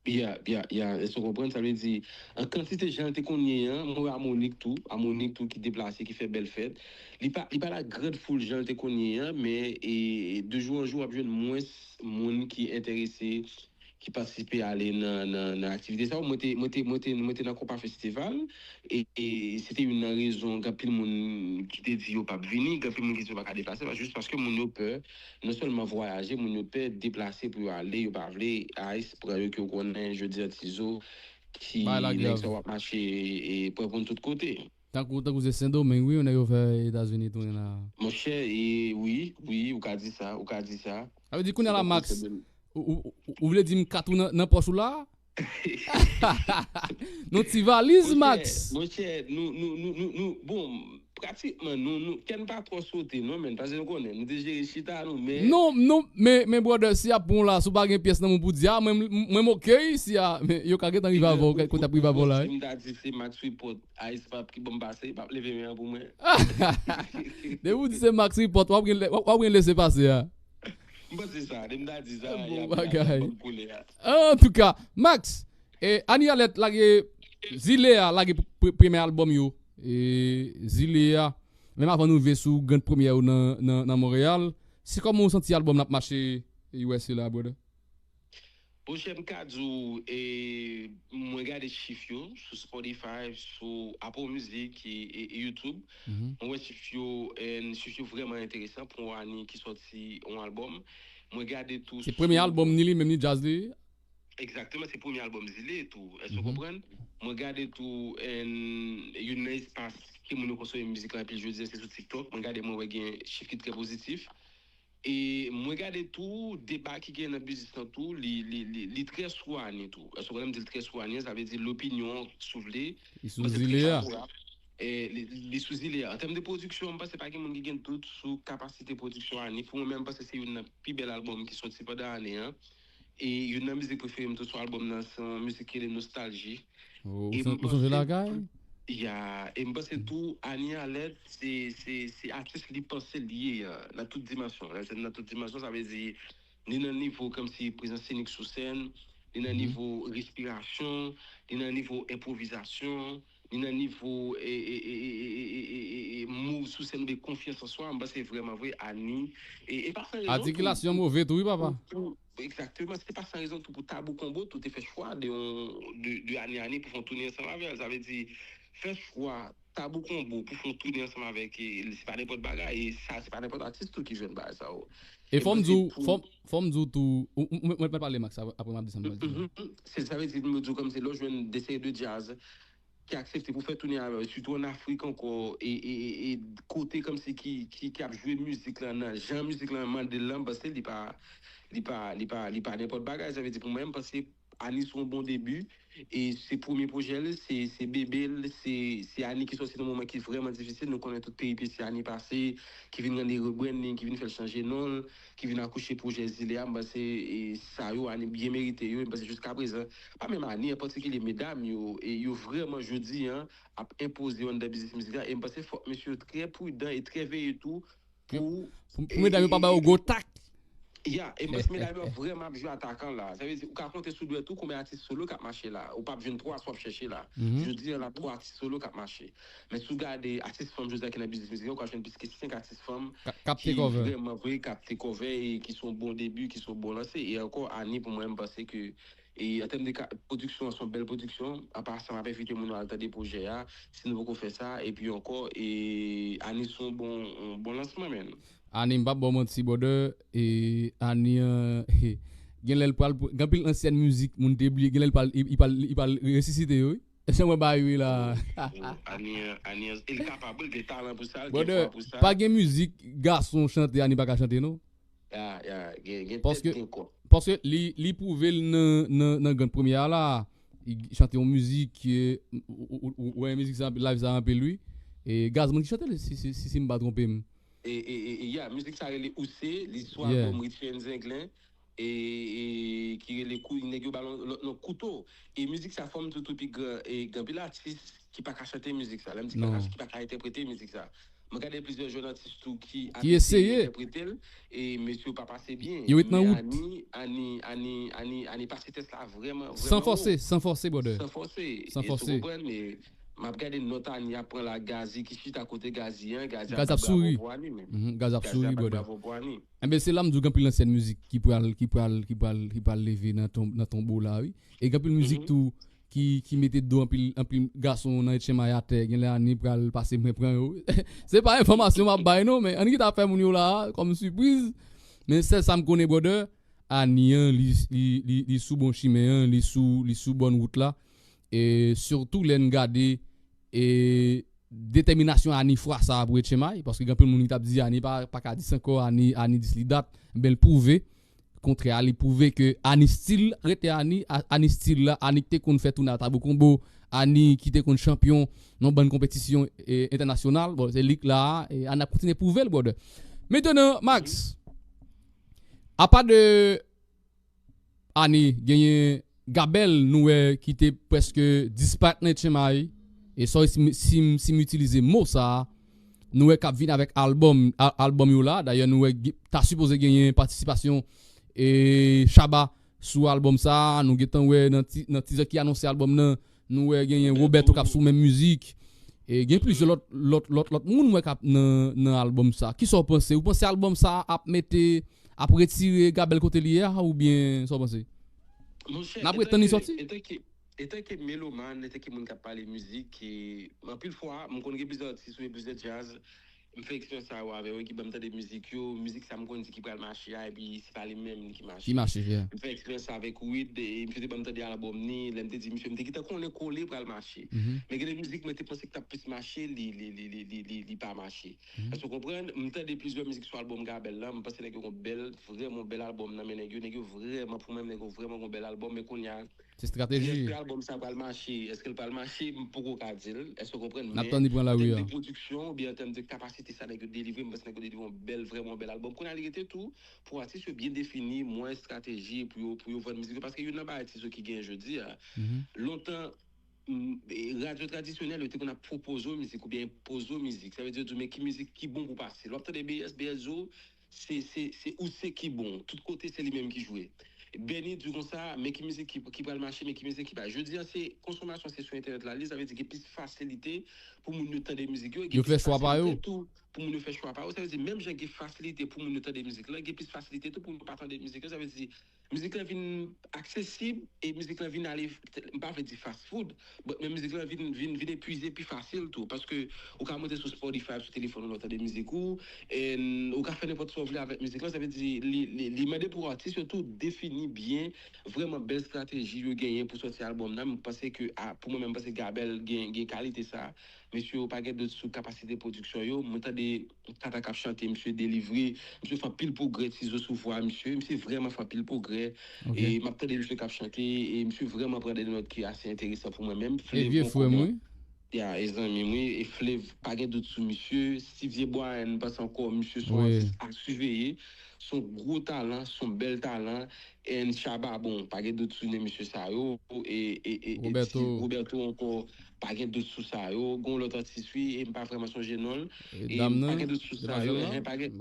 Ya, ya, ya, èske w konprann? Sa vle di, an kantite jan l te konn ye an, mwen wè Amonik tou, Amonik tou ki deplase, ki fè bèl fèt. Li pa, li pa la grande foule jan l te konn ye an, men, e, de jou an jou, w ap jwenn mwens moun ki enterese, ki patisipe ale nan, nan, nan aktivite sa yo. Mwen te, mwen te, mwen te, mwen te nan Konpa Festival, e, e se te youn nan rezon, gen anpil moun ki te di yo p ap vini, gen anpil moun ki di yo pa ka deplase, jis paske moun yo pè, non sèlman vwayaje, moun yo pè deplase pou yo ale, yo pa vle ice pran yo, ke w konnen, jodi a Tizo, ki nèg sa yo ap mache, e, pran moun tout kote. Tankou, tankou se Sendomeng, wi, nèg yo fè Etazini tounen la. Monchè, e, wi, wi, ou ka di sa, ou ka di sa. Sa vle di kounye a la, Max, ou, ou, ou, ou vle di m kat ou nan, nan pòch ou la? Non, ti valiz, Max. Monchè, nou, nou, nou, nou, nou, bon, Pratikman, nou, nou, kè n pa twò sote, non, men, paske nou konnen, nou te jere chita, nou, men. Non, non, men, men, brother, si y ap pran w la, si w pa gen pyès nan men w pou di, a, mwen, mwen, mwen, m ok, si a, men, yo ka gentan rive avè w, kote y ap rive avè w la, wi. Si m ta di se Max Report, Ice Pop ki ban m pase, p ap leve men an pou mwen. Depi w di se Max Report, w ap gen, w ap, w ap gen lese pase a. M panse sa, depi m ta di sa, y ap, y ap, y ap ban m koulè a. Antouka, Max, e, Annie Alerte lage, Zile a lage pr-, pr-, premye albòm yo. E, Zile a, menm avan nou rive sou grand premyè yo nan, nan, nan Monreyal, se kòman w santi albòm nan ap mache U S A la, brother? Monchè, m ka di w, e, mwen gade chif yo sou Spotify, sou Apple Music e, e, e YouTube. Mwen wè chif yo, e, chif yo vrèman enteresan pou yon Annie ki sòti yon albòm. Mwen gade tou. Se premye albòm ni li menm, ni djaz li? Egzakteman, se premye albòm Zile tou. Èske w konprann? Mwen gade tou, e, youn nan espas ke moun yo konsome mizik la anpil jodi a, se sou TikTok. Mwen gade, mwen wè gen chif ki trè pozitif. E mwen gade tou, deba ki gen nan biznis lan tou, li, li, li, li trè sou Annie tou. Èske w konprann? M di l trè sou Annie, sa vle di lopinyon, si w vle. Li sou Zile a. E, li, li sou Zile a. An tèm de pwodiksyon, m panse pa gen moun ki gen dout sou kapasite pwodiksyon Annie. Pou mwen menm, m panse se youn nan pi bèl albòm ki sòti pandan ane an. E youn nan mizik prefere m tou sou albòm nan, se yon mizik ki rele Nostalgie. Ou, ou son-, ou sonje lakay? Ya, e m panse tou, Annie Alerte, se, se, se atis li panse li ye a, nan tout dimansyon. Lè se nan tout dimansyon, sa vle di, ni nan nivo kòmsi prezans senik sou sèn, ni nan nivo respirasyon, ni nan nivo enpwovizasyon, ni nan nivo, e, e, move sou sèn oubyen konfyans an swa, m panse vrèman vre, Annie, e, e pa san rezon tou. Atikilasyon move tou, wi, papa. Pou, pou, egzakteman, se pa san rezon tou pou Tabou Combo tou te fè chwa de yon, de, de Annie Annie pou fè yon toune ansanm avè l. Sa vle di, fè chwa Tabou Combo pou fè yon toune ansanm avèk, e, se pa nenpòt bagay, e sa, se pa nenpòt atis tou ki jwenn bagay sa yo. E fò m di w, fò, fò m di w tou, ou, ou, mwen, mwen pale Max, apre, apre m ap desann. Se, sa vle di, m di w kòmsi lè w jwenn de seri de djaz ki aksepte pou fè toune avè w, sitou ann Afrik ankò, e, e, e, e kote kòmsi ki, ki, ki ap jwe mizik lan, nan jan mizik lan mande l lan, m panse li pa, li pa, li pa, li pa nenpòt bagay. Sa vle di pou mwen, m panse Annie se yon bon debi, e se premye pwojè l, se, se bebe l, se, se Annie ki sòti nan moman ki vrèman difisil. Nou konnen tout peripesi Annie pase, ki vin rann li rebranding, ki vin fè l chanje non l, ki vin akouche pwojè Zile a. M panse, e, sa yo, Annie byen merite yo. M panse jiska prezan, pa menm Annie an patikilye, medam yo, e yo vrèman jodi a ap enpoze yo anndan biznis mizik la. E m panse fòk mesye yo trè pridan e trè veye tou pou, pou, pou medam yo pa ba yo gwo tak. Ya, e m panse medam yo vrèman ap jwe atakan la. Sa vle di, ou ka konte sou dwèt ou konbyen atis solo k ap mache la. Ou p ap jwenn twa si w ap chèche la. Jodi a, n ap twa atis solo k ap mache. Men si w gade atis fanm jodi a ki nan biznis mizik la, ou ka jwenn plis ke senk atis fanm ki vrèman vre, k ap take over e ki se yon bon debi, ki se yon bon lanse. E ankò, Annie, pou mwen, m panse ke, e an tèm de ka-, pwodiksyon, se yon bèl pwodiksyon. An pasan, m ap envite moun yo al tande pwojè a, si nou poko fè sa. Epi ankò, e Annie se yon bon, yon bon lansman, menn. Annie, m p ap ba w manti, brother, e Annie an, gen lè l pral, gen anpil ansyen mizik, moun te bliye, gen lè l pral, li, li pral, li pral resisite yo, wi. Jan mwen ba yo la. Annie an, Annie an, e l kapab, wi, l gen talan pou sa, l gen fwa pou sa. Brother, pa gen mizik gason chante, Annie pa ka chante, non. Ya, ya, gen, gen tèt, gen kò. Paske li, li pwouve l nan, nan, nan grand premyè a la. Li chante yon mizik, e, ou, ou, ou, ou wè mizik sa, live sa anpil, wi. E Gazman ki chante l, si, si, si, si m pa twonpe m. E, e, e, e, ya, mizik sa rele Ouse, li sou albòm Richie and Zenglen, e, e, ki rele Kou-, nèg yo ba l yon lòt non, Kouto. E mizik sa, fò m di w tou pi gran, e gen anpil atis ki pa ka chante mizik sa. Lè m di pa ka, ki pa ka entèprete mizik sa. Mwen gade plizyè jèn atis tou ki eseye entèprete l, e mesye yo pa pase byen. Yo ret nan wout. Men Annie, Annie, Annie, Annie, Annie pase tès la vrèman, vrèman wo. San fòse, san fòse, brother. San fòse. San fòse. E, ou konprann, e, m ap gade nòt Annie ap pran la, Gazi ki chita kote Gazi an, Gazi ap bat bravo pou Annie, men. Gazi ap souri, brother. Gazi ap bat bravo pou Annie. Enben, se la m di w gen anpil ansyen mizik ki pral, ki pral, ki pral, ki pral leve nan ton-, nan tonbo la, wi. E gen anpil mizik tou ki, ki mete do anpil, anpil gason nan etchenmay atè. Gen lè Annie pral pase mwen pran yo. Se pa enfòmasyon m ap bay non, men ann kite afè moun yo la a, kòm sipriz. Men sèl sa m konnen, brother, Annie an, li, li, li, li sou bon chimen an, li sou, li sou bòn wout la. E sitou lè n gade, e, detèminasyon Annie fwa sa a pou etchenmay, paske gen anpil moun ki t ap di Annie pa, pa ka dis ankò, Annie, Annie dis li dat, ben l pwouve. kontrè a, li pwouve ke Ani stil rete Ani, a- Ani stil la, Ani ki te konn fè toune a Tabou Combo, Ani ki te konn chanpyon nan bann konpetisyon e, entènasyonal. Bon, se li k la, e Ani ap kontinye pwouve l, brother. Mentnan, Max, apa de Ani, genyen Gabel, nou wè ki te prèske disparèt nan H M I, e sa si, si, si m itilize mo sa a, nou wè k ap vin avèk albòm, a- albòm yo la. Dayè, nou wè ge- ta sipoze genyen patisipasyon e Shabba sou albòm sa a. Nou gentan wè nan, ti, nan teaser ki anonse albòm nan, nou wè genyen Roberto k ap sou menm mizik. E gen plizyè lòt, lòt, lòt, lòt moun wè k ap nan, nan albòm sa a. Kisa w panse? Ou panse albòm sa a ap mete, ap retire Gabel kote li ye a, oubyen sa w panse? Monchè, N ap ret tann li sòti? Etanke, etanke melomàn, etanke moun k ap pale mizik, e, anpil fwa, m konn gen plizyè atis oubyen plizyè djaz, m fè eksperyans sa yo avè yo, ki ban m tande mizik yo, mizik sa m konn di ki pral mache a, epi se pa li menm ki mache. Ki mache, yeah. M fè eksperyans sa avèk Wid, e misye te ban m tande albòm ni, lè m te di misye, m te gentan konnen kole pral mache. Mhm. Men gen de mizik mwen te panse ki t ap plis mache, li, li, li, li, li, li, li pa mache. Mhm. Èske w konprann? M tande plizyè mizik sou albòm Gabel la, m panse nèg yo gon bèl, vrèman bèl albòm nan men nèg yo, nèg yo vrèman, pou mwen, nèg yo vrèman gon bèl albòm, men kounye a, Se estrateji. Èske albòm sa pral mache? Èske l pral mache? M poko ka di l. Èske w konprann? N ap tann li pran lari a. An tèm de pwodiksyon, oubyen an tèm de kapasite sa nèg yo delivre, m panse nèg yo delivre yon bèl, vrèman yon bèl albòm. Kounye a li rete tou, pou atis yo byen defini mwen estrateji pou yo, pou yo vann mizik yo, paske youn nan bagay atis yo ki genyen jodi a. Mhm. Lontan, m, e, radyo tradisyonèl yo te konn ap pwopoze w mizik oubyen enpoze w mizik. Sa vle di yo di w, men ki mizik ki bon pou pase. Lè w ap tande B S, B S Zo, se, se, se ou se ki bon. Tout kote, se li menm ki jwe. Benny di w konsa, men ki mizik ki, ki pral mache, men ki mizik ki pa. Jodi a, se konsomasyon, se sou entènèt la li, sa vle di gen plis fasilite pou moun yo tande mizik yo, e gen plis fasilite tou pou moun yo fè chwa pa yo. Pou moun yo fè chwa pa yo, sa vle di menm jan gen fasilite pou moun yo tande mizik la, gen plis fasilite tou pou moun yo pa tande mizik yo, sa vle di mizik la vin aksesib e mizik la vin ale, m pa vle di fast food, but, men mizik la vin, vin, vin epuize pi fasil tou, paske ou ka monte sou Spotify, sou telefòn ou, lè w tande mizik ou, e ou ka fè nenpòt sa w vle avèk mizik la, sa vle di, li, li, li mande pou atis yo tou defini byen, vrèman bèl estrateji yo genyen pou sòti albòm nan, m panse ke, a, pou mwen menm, m panse Gabel gen, gen kalite sa, mesye yo pa gen dout sou kapasite pwodiksyon yo, mwen tande Kata k ap chante, misye delivre. Misye fè anpil pwogrè, Tizo sou vwa misye. Misye vrèman fè anpil pwogrè. Ok. E m ap tande misye k ap chante, e misye vrèman pran de nòt ki ase enteresan pou mwen menm. E vye frè m, wi. Ya, e zanmi m, wi. E Flev, pa gen dout sou misye. Steve Dyebois, m panse ankò, misye se yon atis a siveye. Se yon gwo talan, se yon bèl talan. And Shabba, bon, pa gen dout sou de mesye sa yo. E, e, e, e Roberto. Ti Roberto ankò, pa gen dout sou sa yo. Gon lòt atis, wi, e m pa vrèman sonje non l. E dam nan, pa gen dout sou sa yo. Hein, pa gen,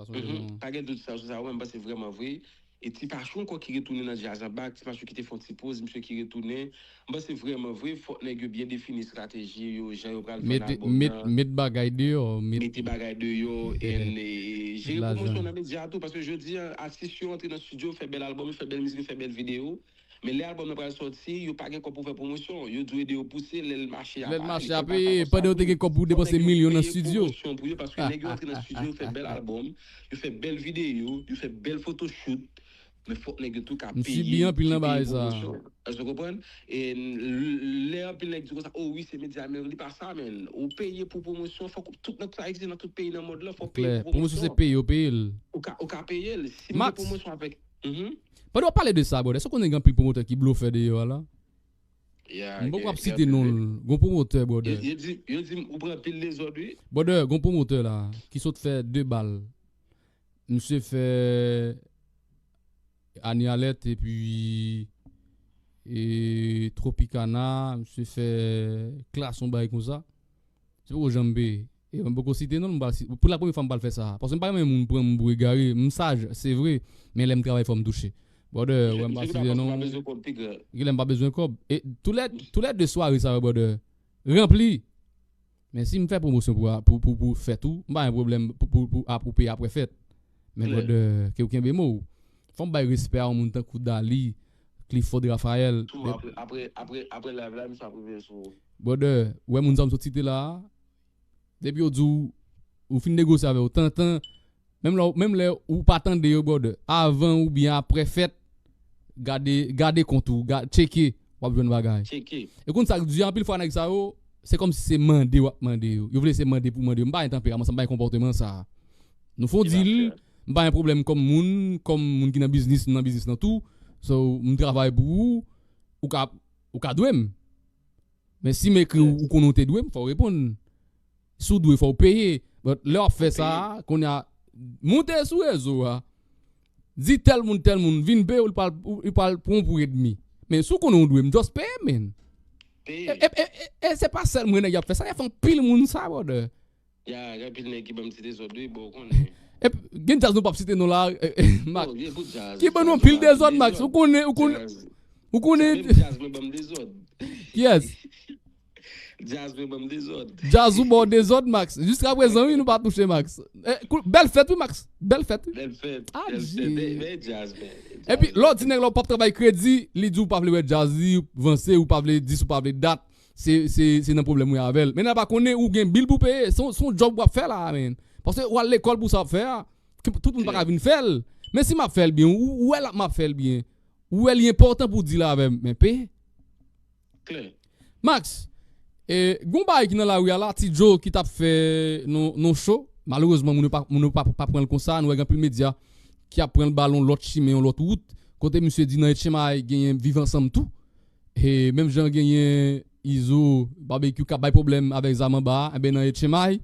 pa gen dout sa, sou sa yo, men m panse vrèman vre. E Ti Pachou ankò ki retounen nan djaz an bak, Ti Pachou ki te fè yon ti poz, misye ki retounen. M panse vrèman vre, fòk nèg yo byen defini estrateji yo, jan yo pral vann albòm nan. Met bagay deyò, met... Mete bagay deyò, and, e, jere pwomosyon nan medya tou, paske jodi a, atis yo antre nan estidyo, fè bèl albòm, yo fè bèl mizik, yo fè bèl videyo. Men lè albòm nan pral sòti, yo pa gen kòb pou fè pwomosyon. Yo di w ede yo pouse, lè l mache, y ap peye. Pandan yo te gen kòb pou depanse milyon nan estidyo. Fòk nèg yo peye pwomosyon pou yo, paske nèg yo antre nan estidyo, yo fè bèl albòm, yo fè bèl videyo, yo fè bèl photoshoot. Men fòk nèg yo tou ka peye, ki peye pwomosyon. Èske w konprann? E lè anpil nèg di konsa, o wi, se medya, men li pa sa, men. Ou peye pou pwomosyon, fòk tout nèg sa egziste nan tout peyi nan mond lan, fòk peye pou pwomosyon. Pwomosyon se peye, yo peye l. Ou ka, ou ka peye l. Si m gen pwomosyon avèk Mhm. Pandan w ap pale de sa, brother, èske w konnen gen anpil pwomotè ki blofè deyò a la? M poko ap site non l. Gon pwomotè, brother. Yo, yo di, yo di m ou pran anpil dezòd, wi. Brother, gon pwomotè la, ki sot fè de bal. Misye fè Ani Alèt epi, e, Tropicana, misye fè Klass, yon bagay konsa. Se poko janm peye. E mwen poko site non l, m pral si-, pou la premye fwa m pral fè sa. Paske m pa renmen moun pran m pou egare. M saj, se vre, men lè m travay fò m touche. Brother, wè m pa site non l. Gen lè m pa bezwen kòb. E tou lè, tou lè de sware sa yo, brother, ranpli. Men si m fè pwomosyon pou, pou, pou, pou fèt ou, m pa gen pwoblèm pou, pou, pou, pou peye apre fèt. Men brother, ke w kenbe mo w. Fò m bay respè a yon moun tankou Dali, Clifford Raphael. Tou, apre, apre, apre, apre live la, misye ap rive sou ou. Brother, wè moun sa m sot site la a, depi yo di w, ou fin negosye avè yo, tantan, menm lè, menm lè ou pa tande yo, brother, avan oubyen apre fèt, gade, gade kont ou, ga-, tcheke, w ap jwenn bagay. Tcheke. E konn sa k di, anpil fwa nèg sa yo, se kòmsi se mande w ap mande yo. Yo vle se mande pou mande yo. M pa gen tanperaman sa, m pa gen konpòteman sa. Nou fè yon deal, M pa gen pwoblèm kòm moun, kòm moun ki nan biznis, m nan biznis lan tou. So, m travay pou ou, ou ka, ou ka dwe m. Men si m ekri w, ou konnen w te dwe m, fò w reponn. Si w dwe, fò w peye. But lè w ap fè sa a, kounye a, monte sou rezo a, di tèl moun, tèl moun, vin peye w, li pral, li pral pran w pou ènmi. Men si w konnen w dwe m, just peye, man. E, e, e, e, e se pa sèl mwen nèg y ap fè sa, y ap fè anpil moun sa, brother. Ya, gen anpil nèg ki ban m ti dezòd, wi, bon, ou konnen. E gen djaz nou p ap site non la, e, e, Max. Ki ban nou anpil dezòd, Max. Ou konnen, ou konnen, ou konnen. Menm djaz mwen ban m dezòd. Kiyès? Djaz mwen ban m dezòd. Djaz ou ba w dezòd, Max. Jiska prezan, wi, nou pa touche, Max. E, kou-, bèl fèt, wi, Max. Bèl fèt, wi. Bèl fèt. Adje. Epi, lè w di nèg la w p ap travay kredi, li di w pa vle wè djaz li vanse, ou pa vle dis, ou pa vle dat. Se, se, se nan pwoblèm ou ye avè l. Men nèg la pa konnen ou gen bil pou peye. Se yon, se yon djòb w ap fè la, man. Paske w al lekòl pou sa w ap fè a. Tout moun pa ka vin fè l. Men si m ap fè l byen, ou, ou wè la m ap fè l byen. Ou wè li enpòtan pou w di l avè m, men peye. Klè. Max, e, gon bagay ki nan lari a la, Ti Djo ki t ap fè non, non cho. Malerezman, moun yo pa, moun yo pa, pa pran l konsa. Nou wè gen anpil medya ki ap pran l ba l yon lòt chimen, yon lòt wout. Kote misye di nan Etchenmay genyen Viv Ansanm tou. E menm jan genyen Izo, Babekyou k ap bay pwoblèm avèk zam anba a, enben nan Etchenmay,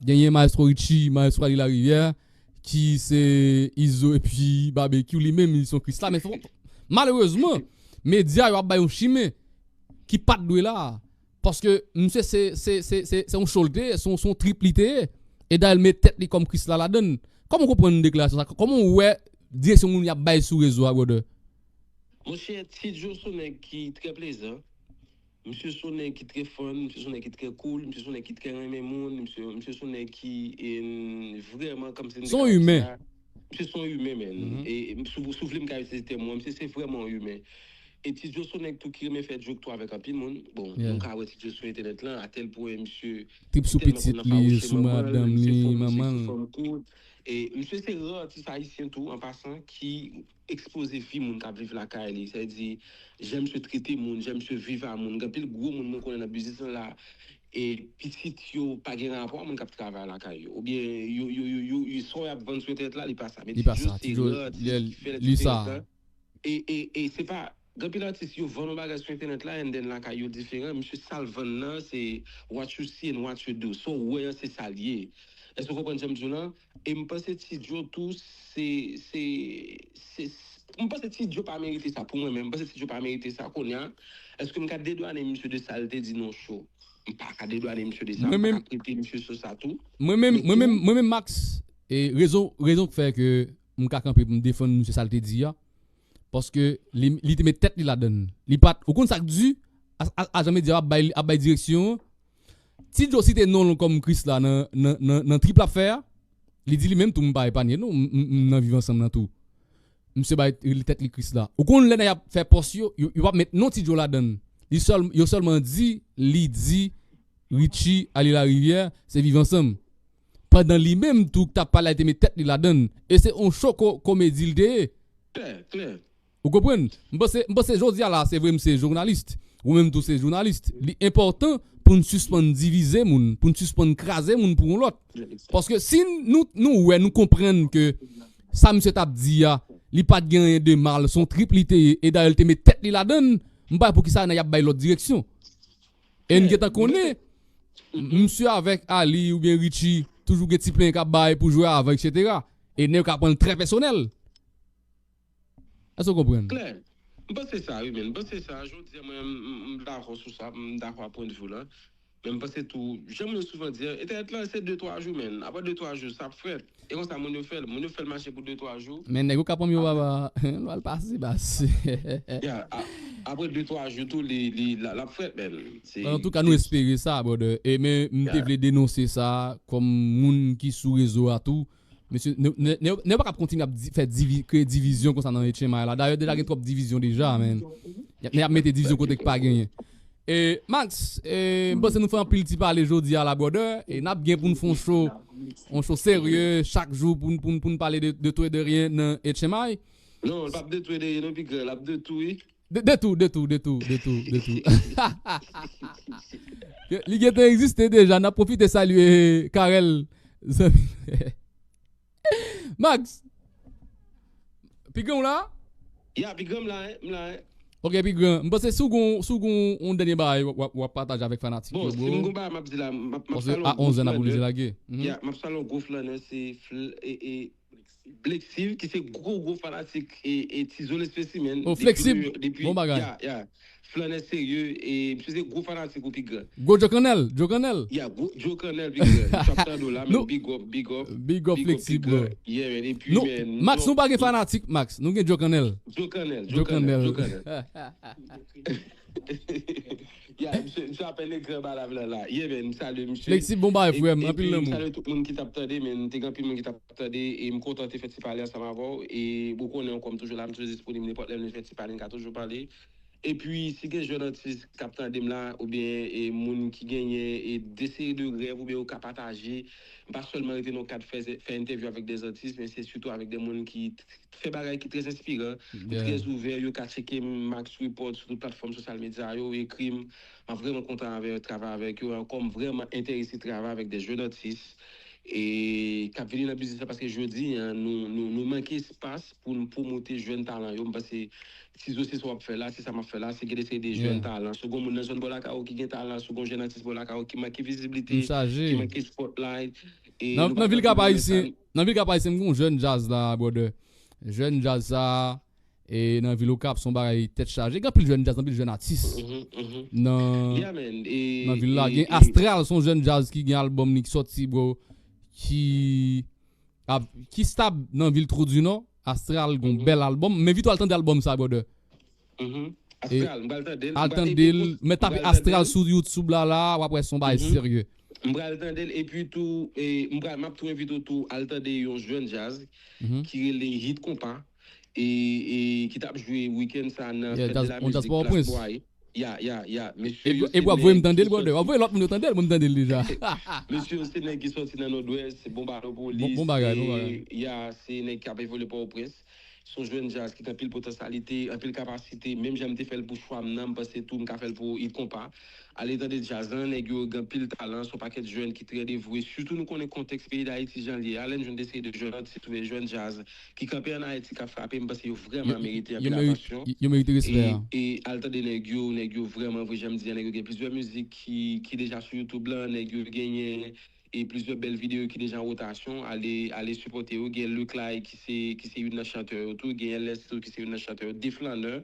genyen Maestro Richie, Maestro Ali Larivière, ki se Izo epi Babekyou li menm, li se yon Krisla. Men fò, malerezman, medya yo ap bay yon chimen ki pa t dwe la. Paske misye se, se, se, se, se yon cho l te ye, se yon, se yon trip li te ye. E dayè l met tèt li kòm Krisla ladan l. Kòman w konprann deklarasyon sa? Kòman w wè direksyon moun y ap bay sou rezo a, brother? Monchè, Ti Djo se yon nèg ki trè plezan. Misye se yon nèg ki trè fun, misye se yon nèg ki trè cool, misye se yon nèg ki trè renmen moun, misye, misye se yon nèg ki, e, vrèman, kòmsi m te ka di a, misye se yon imen, man. E, e, si w, si w vle m ka itilize tèm ou an, misye se vrèman yon imen. E Ti Djo se yon nèg tou ki renmen fè joke tou avèk anpil moun. Bon, nou ka wè Ti Djo sou entènèt lan, a tèl pwen misye trip sou pitit li, sou madanm li, manman l. E misye se ra atis ayisyen tou, an pasan, ki ekspoze vi moun k ap viv lakay li. Sa vle di, jan misye trete moun, jan misye viv a moun. Gen anpil gwo moun mwen konnen nan biznis lan la, e pitit yo pa gen rapò a moun k ap travay lakay yo. Oubyen yo, yo, yo, yo, yo, sa y ap vann sou entènèt la, li pa sa. Men Ti Djo se ra atis ki fè diferans lan. E, e, e se pa, gen anpil atis yo vann yon bagay sou entènèt la, and then lakay yo diferan. Misye sa l vann nan, se what you see and what you do. Sa w wè an, se sa l ye. Èske w konprann jan m di w lan? E m panse Ti Djo tou, se, se, se, m panse Ti Djo pa merite sa. Pou mwen menm, m panse Ti Djo pa merite sa. Kounye a, èske m ka dedwanen misye de sa l te di nan cho? M pa ka dedwanen misye de sa. M pa ka trete misye sou sa tou. Mwen menm, mwen menm, mwen menm, Max, e rezon, rezon k fè ke m ka kanpe pou m defann misye sa l te di a, paske li, li te met tèt li ladan l. Li pa t, ou konn sa k di, a, a, ajan medya ap bay, ap bay direksyon an. Ti Djo site non l kòm Krisla nan, nan, nan, nan trip l ap fè a. Li di li menm tou, m pa epanye non, m, m, m nan Viv Ansanm nan tou. Misye bay li tèt li Krisla. Ou konn lè nèg ap fè pòs yo, yo, yo p ap met non Ti Djo ladan l. Li sèl, yo sèlman di, li di, Richie, Ali Larivière, se Viv Ansanm. Pandan li menm tou k t ap pale a, li te met tèt li ladan l. E se yon cho ko-, komedi l te ye. Klè, klè. Ou konprann? M panse, m panse jodi a la, se vre m se jounalis. Ou menm tou se jounalis. Li enpòtan pou n sispann divize moun, pou n sispann kraze moun pou yon lòt. Paske si nou, nou wè, nou konprann ke sa misye t ap di a, li pa t gen anyen de mal, se yon trip li te ye, e dayè l te met tèt li ladan l, m pa wè poukisa nèg y ap bay lòt direksyon. E n gentan konnen, misye avèk Ali oubyen Richie, toujou gen ti plenyen k ap bay pou jwe avan, etsetera. E nèg yo ka pran l trè pèsonèl. Èske w konprann? Klè. M panse sa, wi, men. M panse sa. Jodi a, mwen, m, m, m dakò sou sa. M dakò a pwennvi w lan. Men m panse tou, jan moun yo souvan di, entènèt lan, se de, twa jou, men. Apre de, twa jou, sa ap frèt. E konsa, moun yo fè l. Moun yo fè l mache pou de, twa jou. Men nèg yo ka pran yo, baba. Nou al pase, bas. Ya, a-, apre de, twa jou tou, li, li, la, l ap frèt, men. Antouka, nou espere sa, brother. E men, m te vle denonse sa, kòm moun ki sou rezo a tou. Mesye, nè, nè, nè, nè pa ka kontinye ap di, fè divi-, kreye divizyon konsa nan H M I la. Dayè, deja gen twòp divizyon deja, men. Y ap, nè ap mete divizyon kote k pa genyen. E, Max, e, m panse nou fè anpil ti pale jodi a la, brother. E n ap gen pou n fè yon show, yon show serye chak jou pou n, pou n, pou n pale de, de tout et de rien nan H M I. Non, l p ap de tout et de rien, non, piga, l ap de tout, wi. De, de tout, de tout, de tout, de tout, de tout. Li gentan egziste deja, n ap pwofite salye Carel, zanmi. Max, Pi gran w la? Ya, Pi Gran m la, m la. Ok, Pi Gran, m panse si w gon, si w gon yon dènye bagay w ap pataje avèk fanatik yo, bro. Bon, si m gon bagay m ap di la, m ap salon. Paske a onz an n ap oblije lage. Ya, m ap salon gwo flannè, se Flexive, ki se gwo gwo fanatik e, e Tizo Lespesimen. Oh, Flexive, bon bagay. Ya, ya. Flannè serye, e misye se gwo fanatik ou Pi Gran. Gwo Djo Kannèl, Djo Kannèl. Ya, gwo Djo Kannèl Pi Gran. Misye ap tande w la, men big up, big up. Big up Flexive, bro. Yeah, man, epi, man, Max, nou pa gen fanatik, Max. Nou gen Djo Kannèl. Djo Kannèl, Djo Kannèl, Djo Kannèl. Ya, misye, misye apèn ekran ba la vle la. Yeah, man, m salye misye. Flexive, bon bagay, frè m. Anpil lanmou. Epi m salye tout moun ki t ap tande, men te gen anpil moun ki t ap tande, e m kontan te fè ti pale ansanm avè w. E ou konnen ankò, m toujou la, m toujou disponib nenpòt lè m vle fè ti pale, m ka toujou pale. Epi, si gen jèn atis k ap tande m la, oubyen e moun ki genyen e de seri de rèv, oubyen yo ka pataje, m pa sèlman rete nan kad fè, fè entèvyou avèk de zantis, men se sitou avèk de moun ki fè bagay ki trè enspiran, ki trè ouvè, yo ka tcheke m, Max Report, sou tout platfòm sosyal medya yo, ekri m. M ap vrèman kontan avè, travay avèk yo, ankò m vrèman enterese travay avèk de jèn atis e k ap vini nan biznis la, paske jodi a, nou, nou, nou manke espas pou n pwomote jèn talan yo. M panse Tizo, se sa w ap fè la, se sa m ap fè la, se gen de seri de jèn talan. Si w gen moun nan zòn bò lakay ou ki gen talan, si w gen jèn atis bò lakay ou ki manke viziblite, ki manke spotlight. Nan vil Kap Ayisyen, nan vil Kap Ayisyen, m gen yon jèn djaz la, brother. Jèn djaz sa, e nan vil Okap, se yon bagay tèt chaje. Gen anpil jèn djaz, anpil jèn atis nan, nan vil la. Gen Astral, se yon jèn djaz ki gen albòm li ki sòti, bro, ki, ki stab nan vil Twou di Nò. Astral gen yon bèl albòm. M envite w al tande albòm sa, brother. Astral, m pral tande l. Al tande l, men tape Astral sou YouTube la, la, w ap wè se yon bagay serye. M pral tande l, epi tou, e, m pral, m ap tou envite w tou al tande yon jèn djaz ki rele Hit Konpa, e, e ki t ap jwe wikenn sa nan fèt de la mizik Plas Bway. Ya, ya, ya. Mesye yo se nèg ki sòti. E w ap voye lòt moun yo tande l, mwen m tande l deja. Mesye yo se nèg ki sòti nan Nòdwès, se Bonbanopolis. Bon bagay, bon bagay. Ya, se nèg k ap evolye Pòtoprens. Se yon jèn djaz ki gen anpil potansyalite, anpil kapasite. Menm jan m te fè l pou chwa m nan, m panse tou m ka fè l pou Hit Konpa. Ale tande djaz lan, nèg yo gen anpil talan, se yon pakèt jèn ki trè devwe. Sitou nou konnen kontèks peyi Dayiti jan l ye a, lè n jwenn de seri de jèn atis oubyen jèn djaz ki kanpe ann Ayiti k ap frape, m panse yo vrèman merite anpil atansyon. Yo merite respè. E al tande nèg yo, nèg yo vrèman vre, jan m di a, nèg yo gen plizyè mizik ki, ki deja sou YouTube lan, nèg yo genyen e plizyè bèl videyo ki deja an wotasyon, ale, ale sipòte yo. Gen Luklay ki se, ki se youn nan chantè yo tou, gen L S tou ki se youn nan chantè yo, de flannè,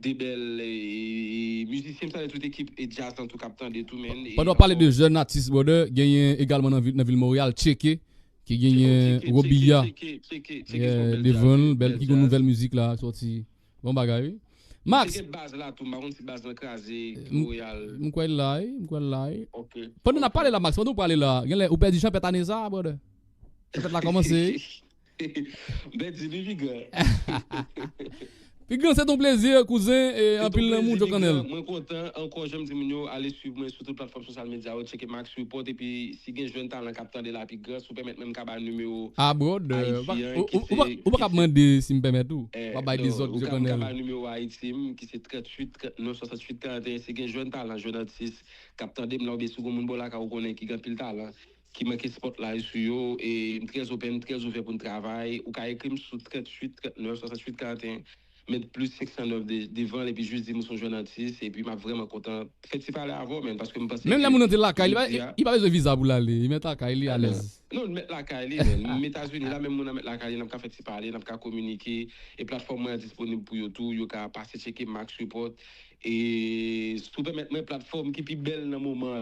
de bèl e, e, mizisyen, m salye tout ekip e djaz lan tou k ap tande tou, men. Pandan w ap pale de jèn atis, brother, genyen egalman nan vil, nan vil Monreyal, Tcheke, ki genyen Robiya devan l, bèl, ki gen nouvèl mizik la sòti. Bon bagay, wi. Max. Mwen gen baz la tou, m pa konn si baz lan kraze, Royal. M kwè l la, wi, m kwè l la, wi. Ok. Pandan n ap pale la, Max, pandan w pale la, genlè ou pèdi chanpèt ane sa, brother. Chanpèt la kòmanse, wi. M pèdi li, Pi Gran. Pi Gran, se t on plezi, kouzen, e anpil lanmou, Djo Kannèl. Mwen kontan, ankò, jan m di moun yo, ale swiv mwen sou tout platfòm sosyal medya yo, tcheke Max Report, epi si gen jèn talan k ap tande la, Pi Gran, si w pèmèt mwen, m ka ba nimewo Ayiti an, ki se, ou pa ka ap mande si m pèmèt ou. W ap bay dezòd, Djo Kannèl. Ou ka ba nimewo Ayiti m, ki se tranntuit trannèf swasanntuit karanteyen. Si gen jèn talan, jèn atis k ap tande m la, oubyen si w gen moun bò lakay ou konnen ki gen anpil talan, ki manke spotlight sou yo, e m trè open, m trè ouvè pou n travay. Ou ka ekri m sou tranntuit trannèf swasanntuit karanteyen. Met plis senk san nèf de, devan l, epi jis di m ou se yon jèn atis, epi m ap vrèman kontan fè ti pale avè w, menn, paske m panse ke... Menm lè moun nan te lakay li, li pa bezwen viza pou l ale, li mèt lakay li, alèz. Non, li mèt lakay li, menn. M Etazini la, menm moun nan mèt lakay li, n ap ka fè ti pale, n ap ka kominike, e platfòm mwen an disponib pou yo tou, yo ka pase tcheke Max Report, e si w pèmèt mwen, platfòm ki pi bèl nan moman an la,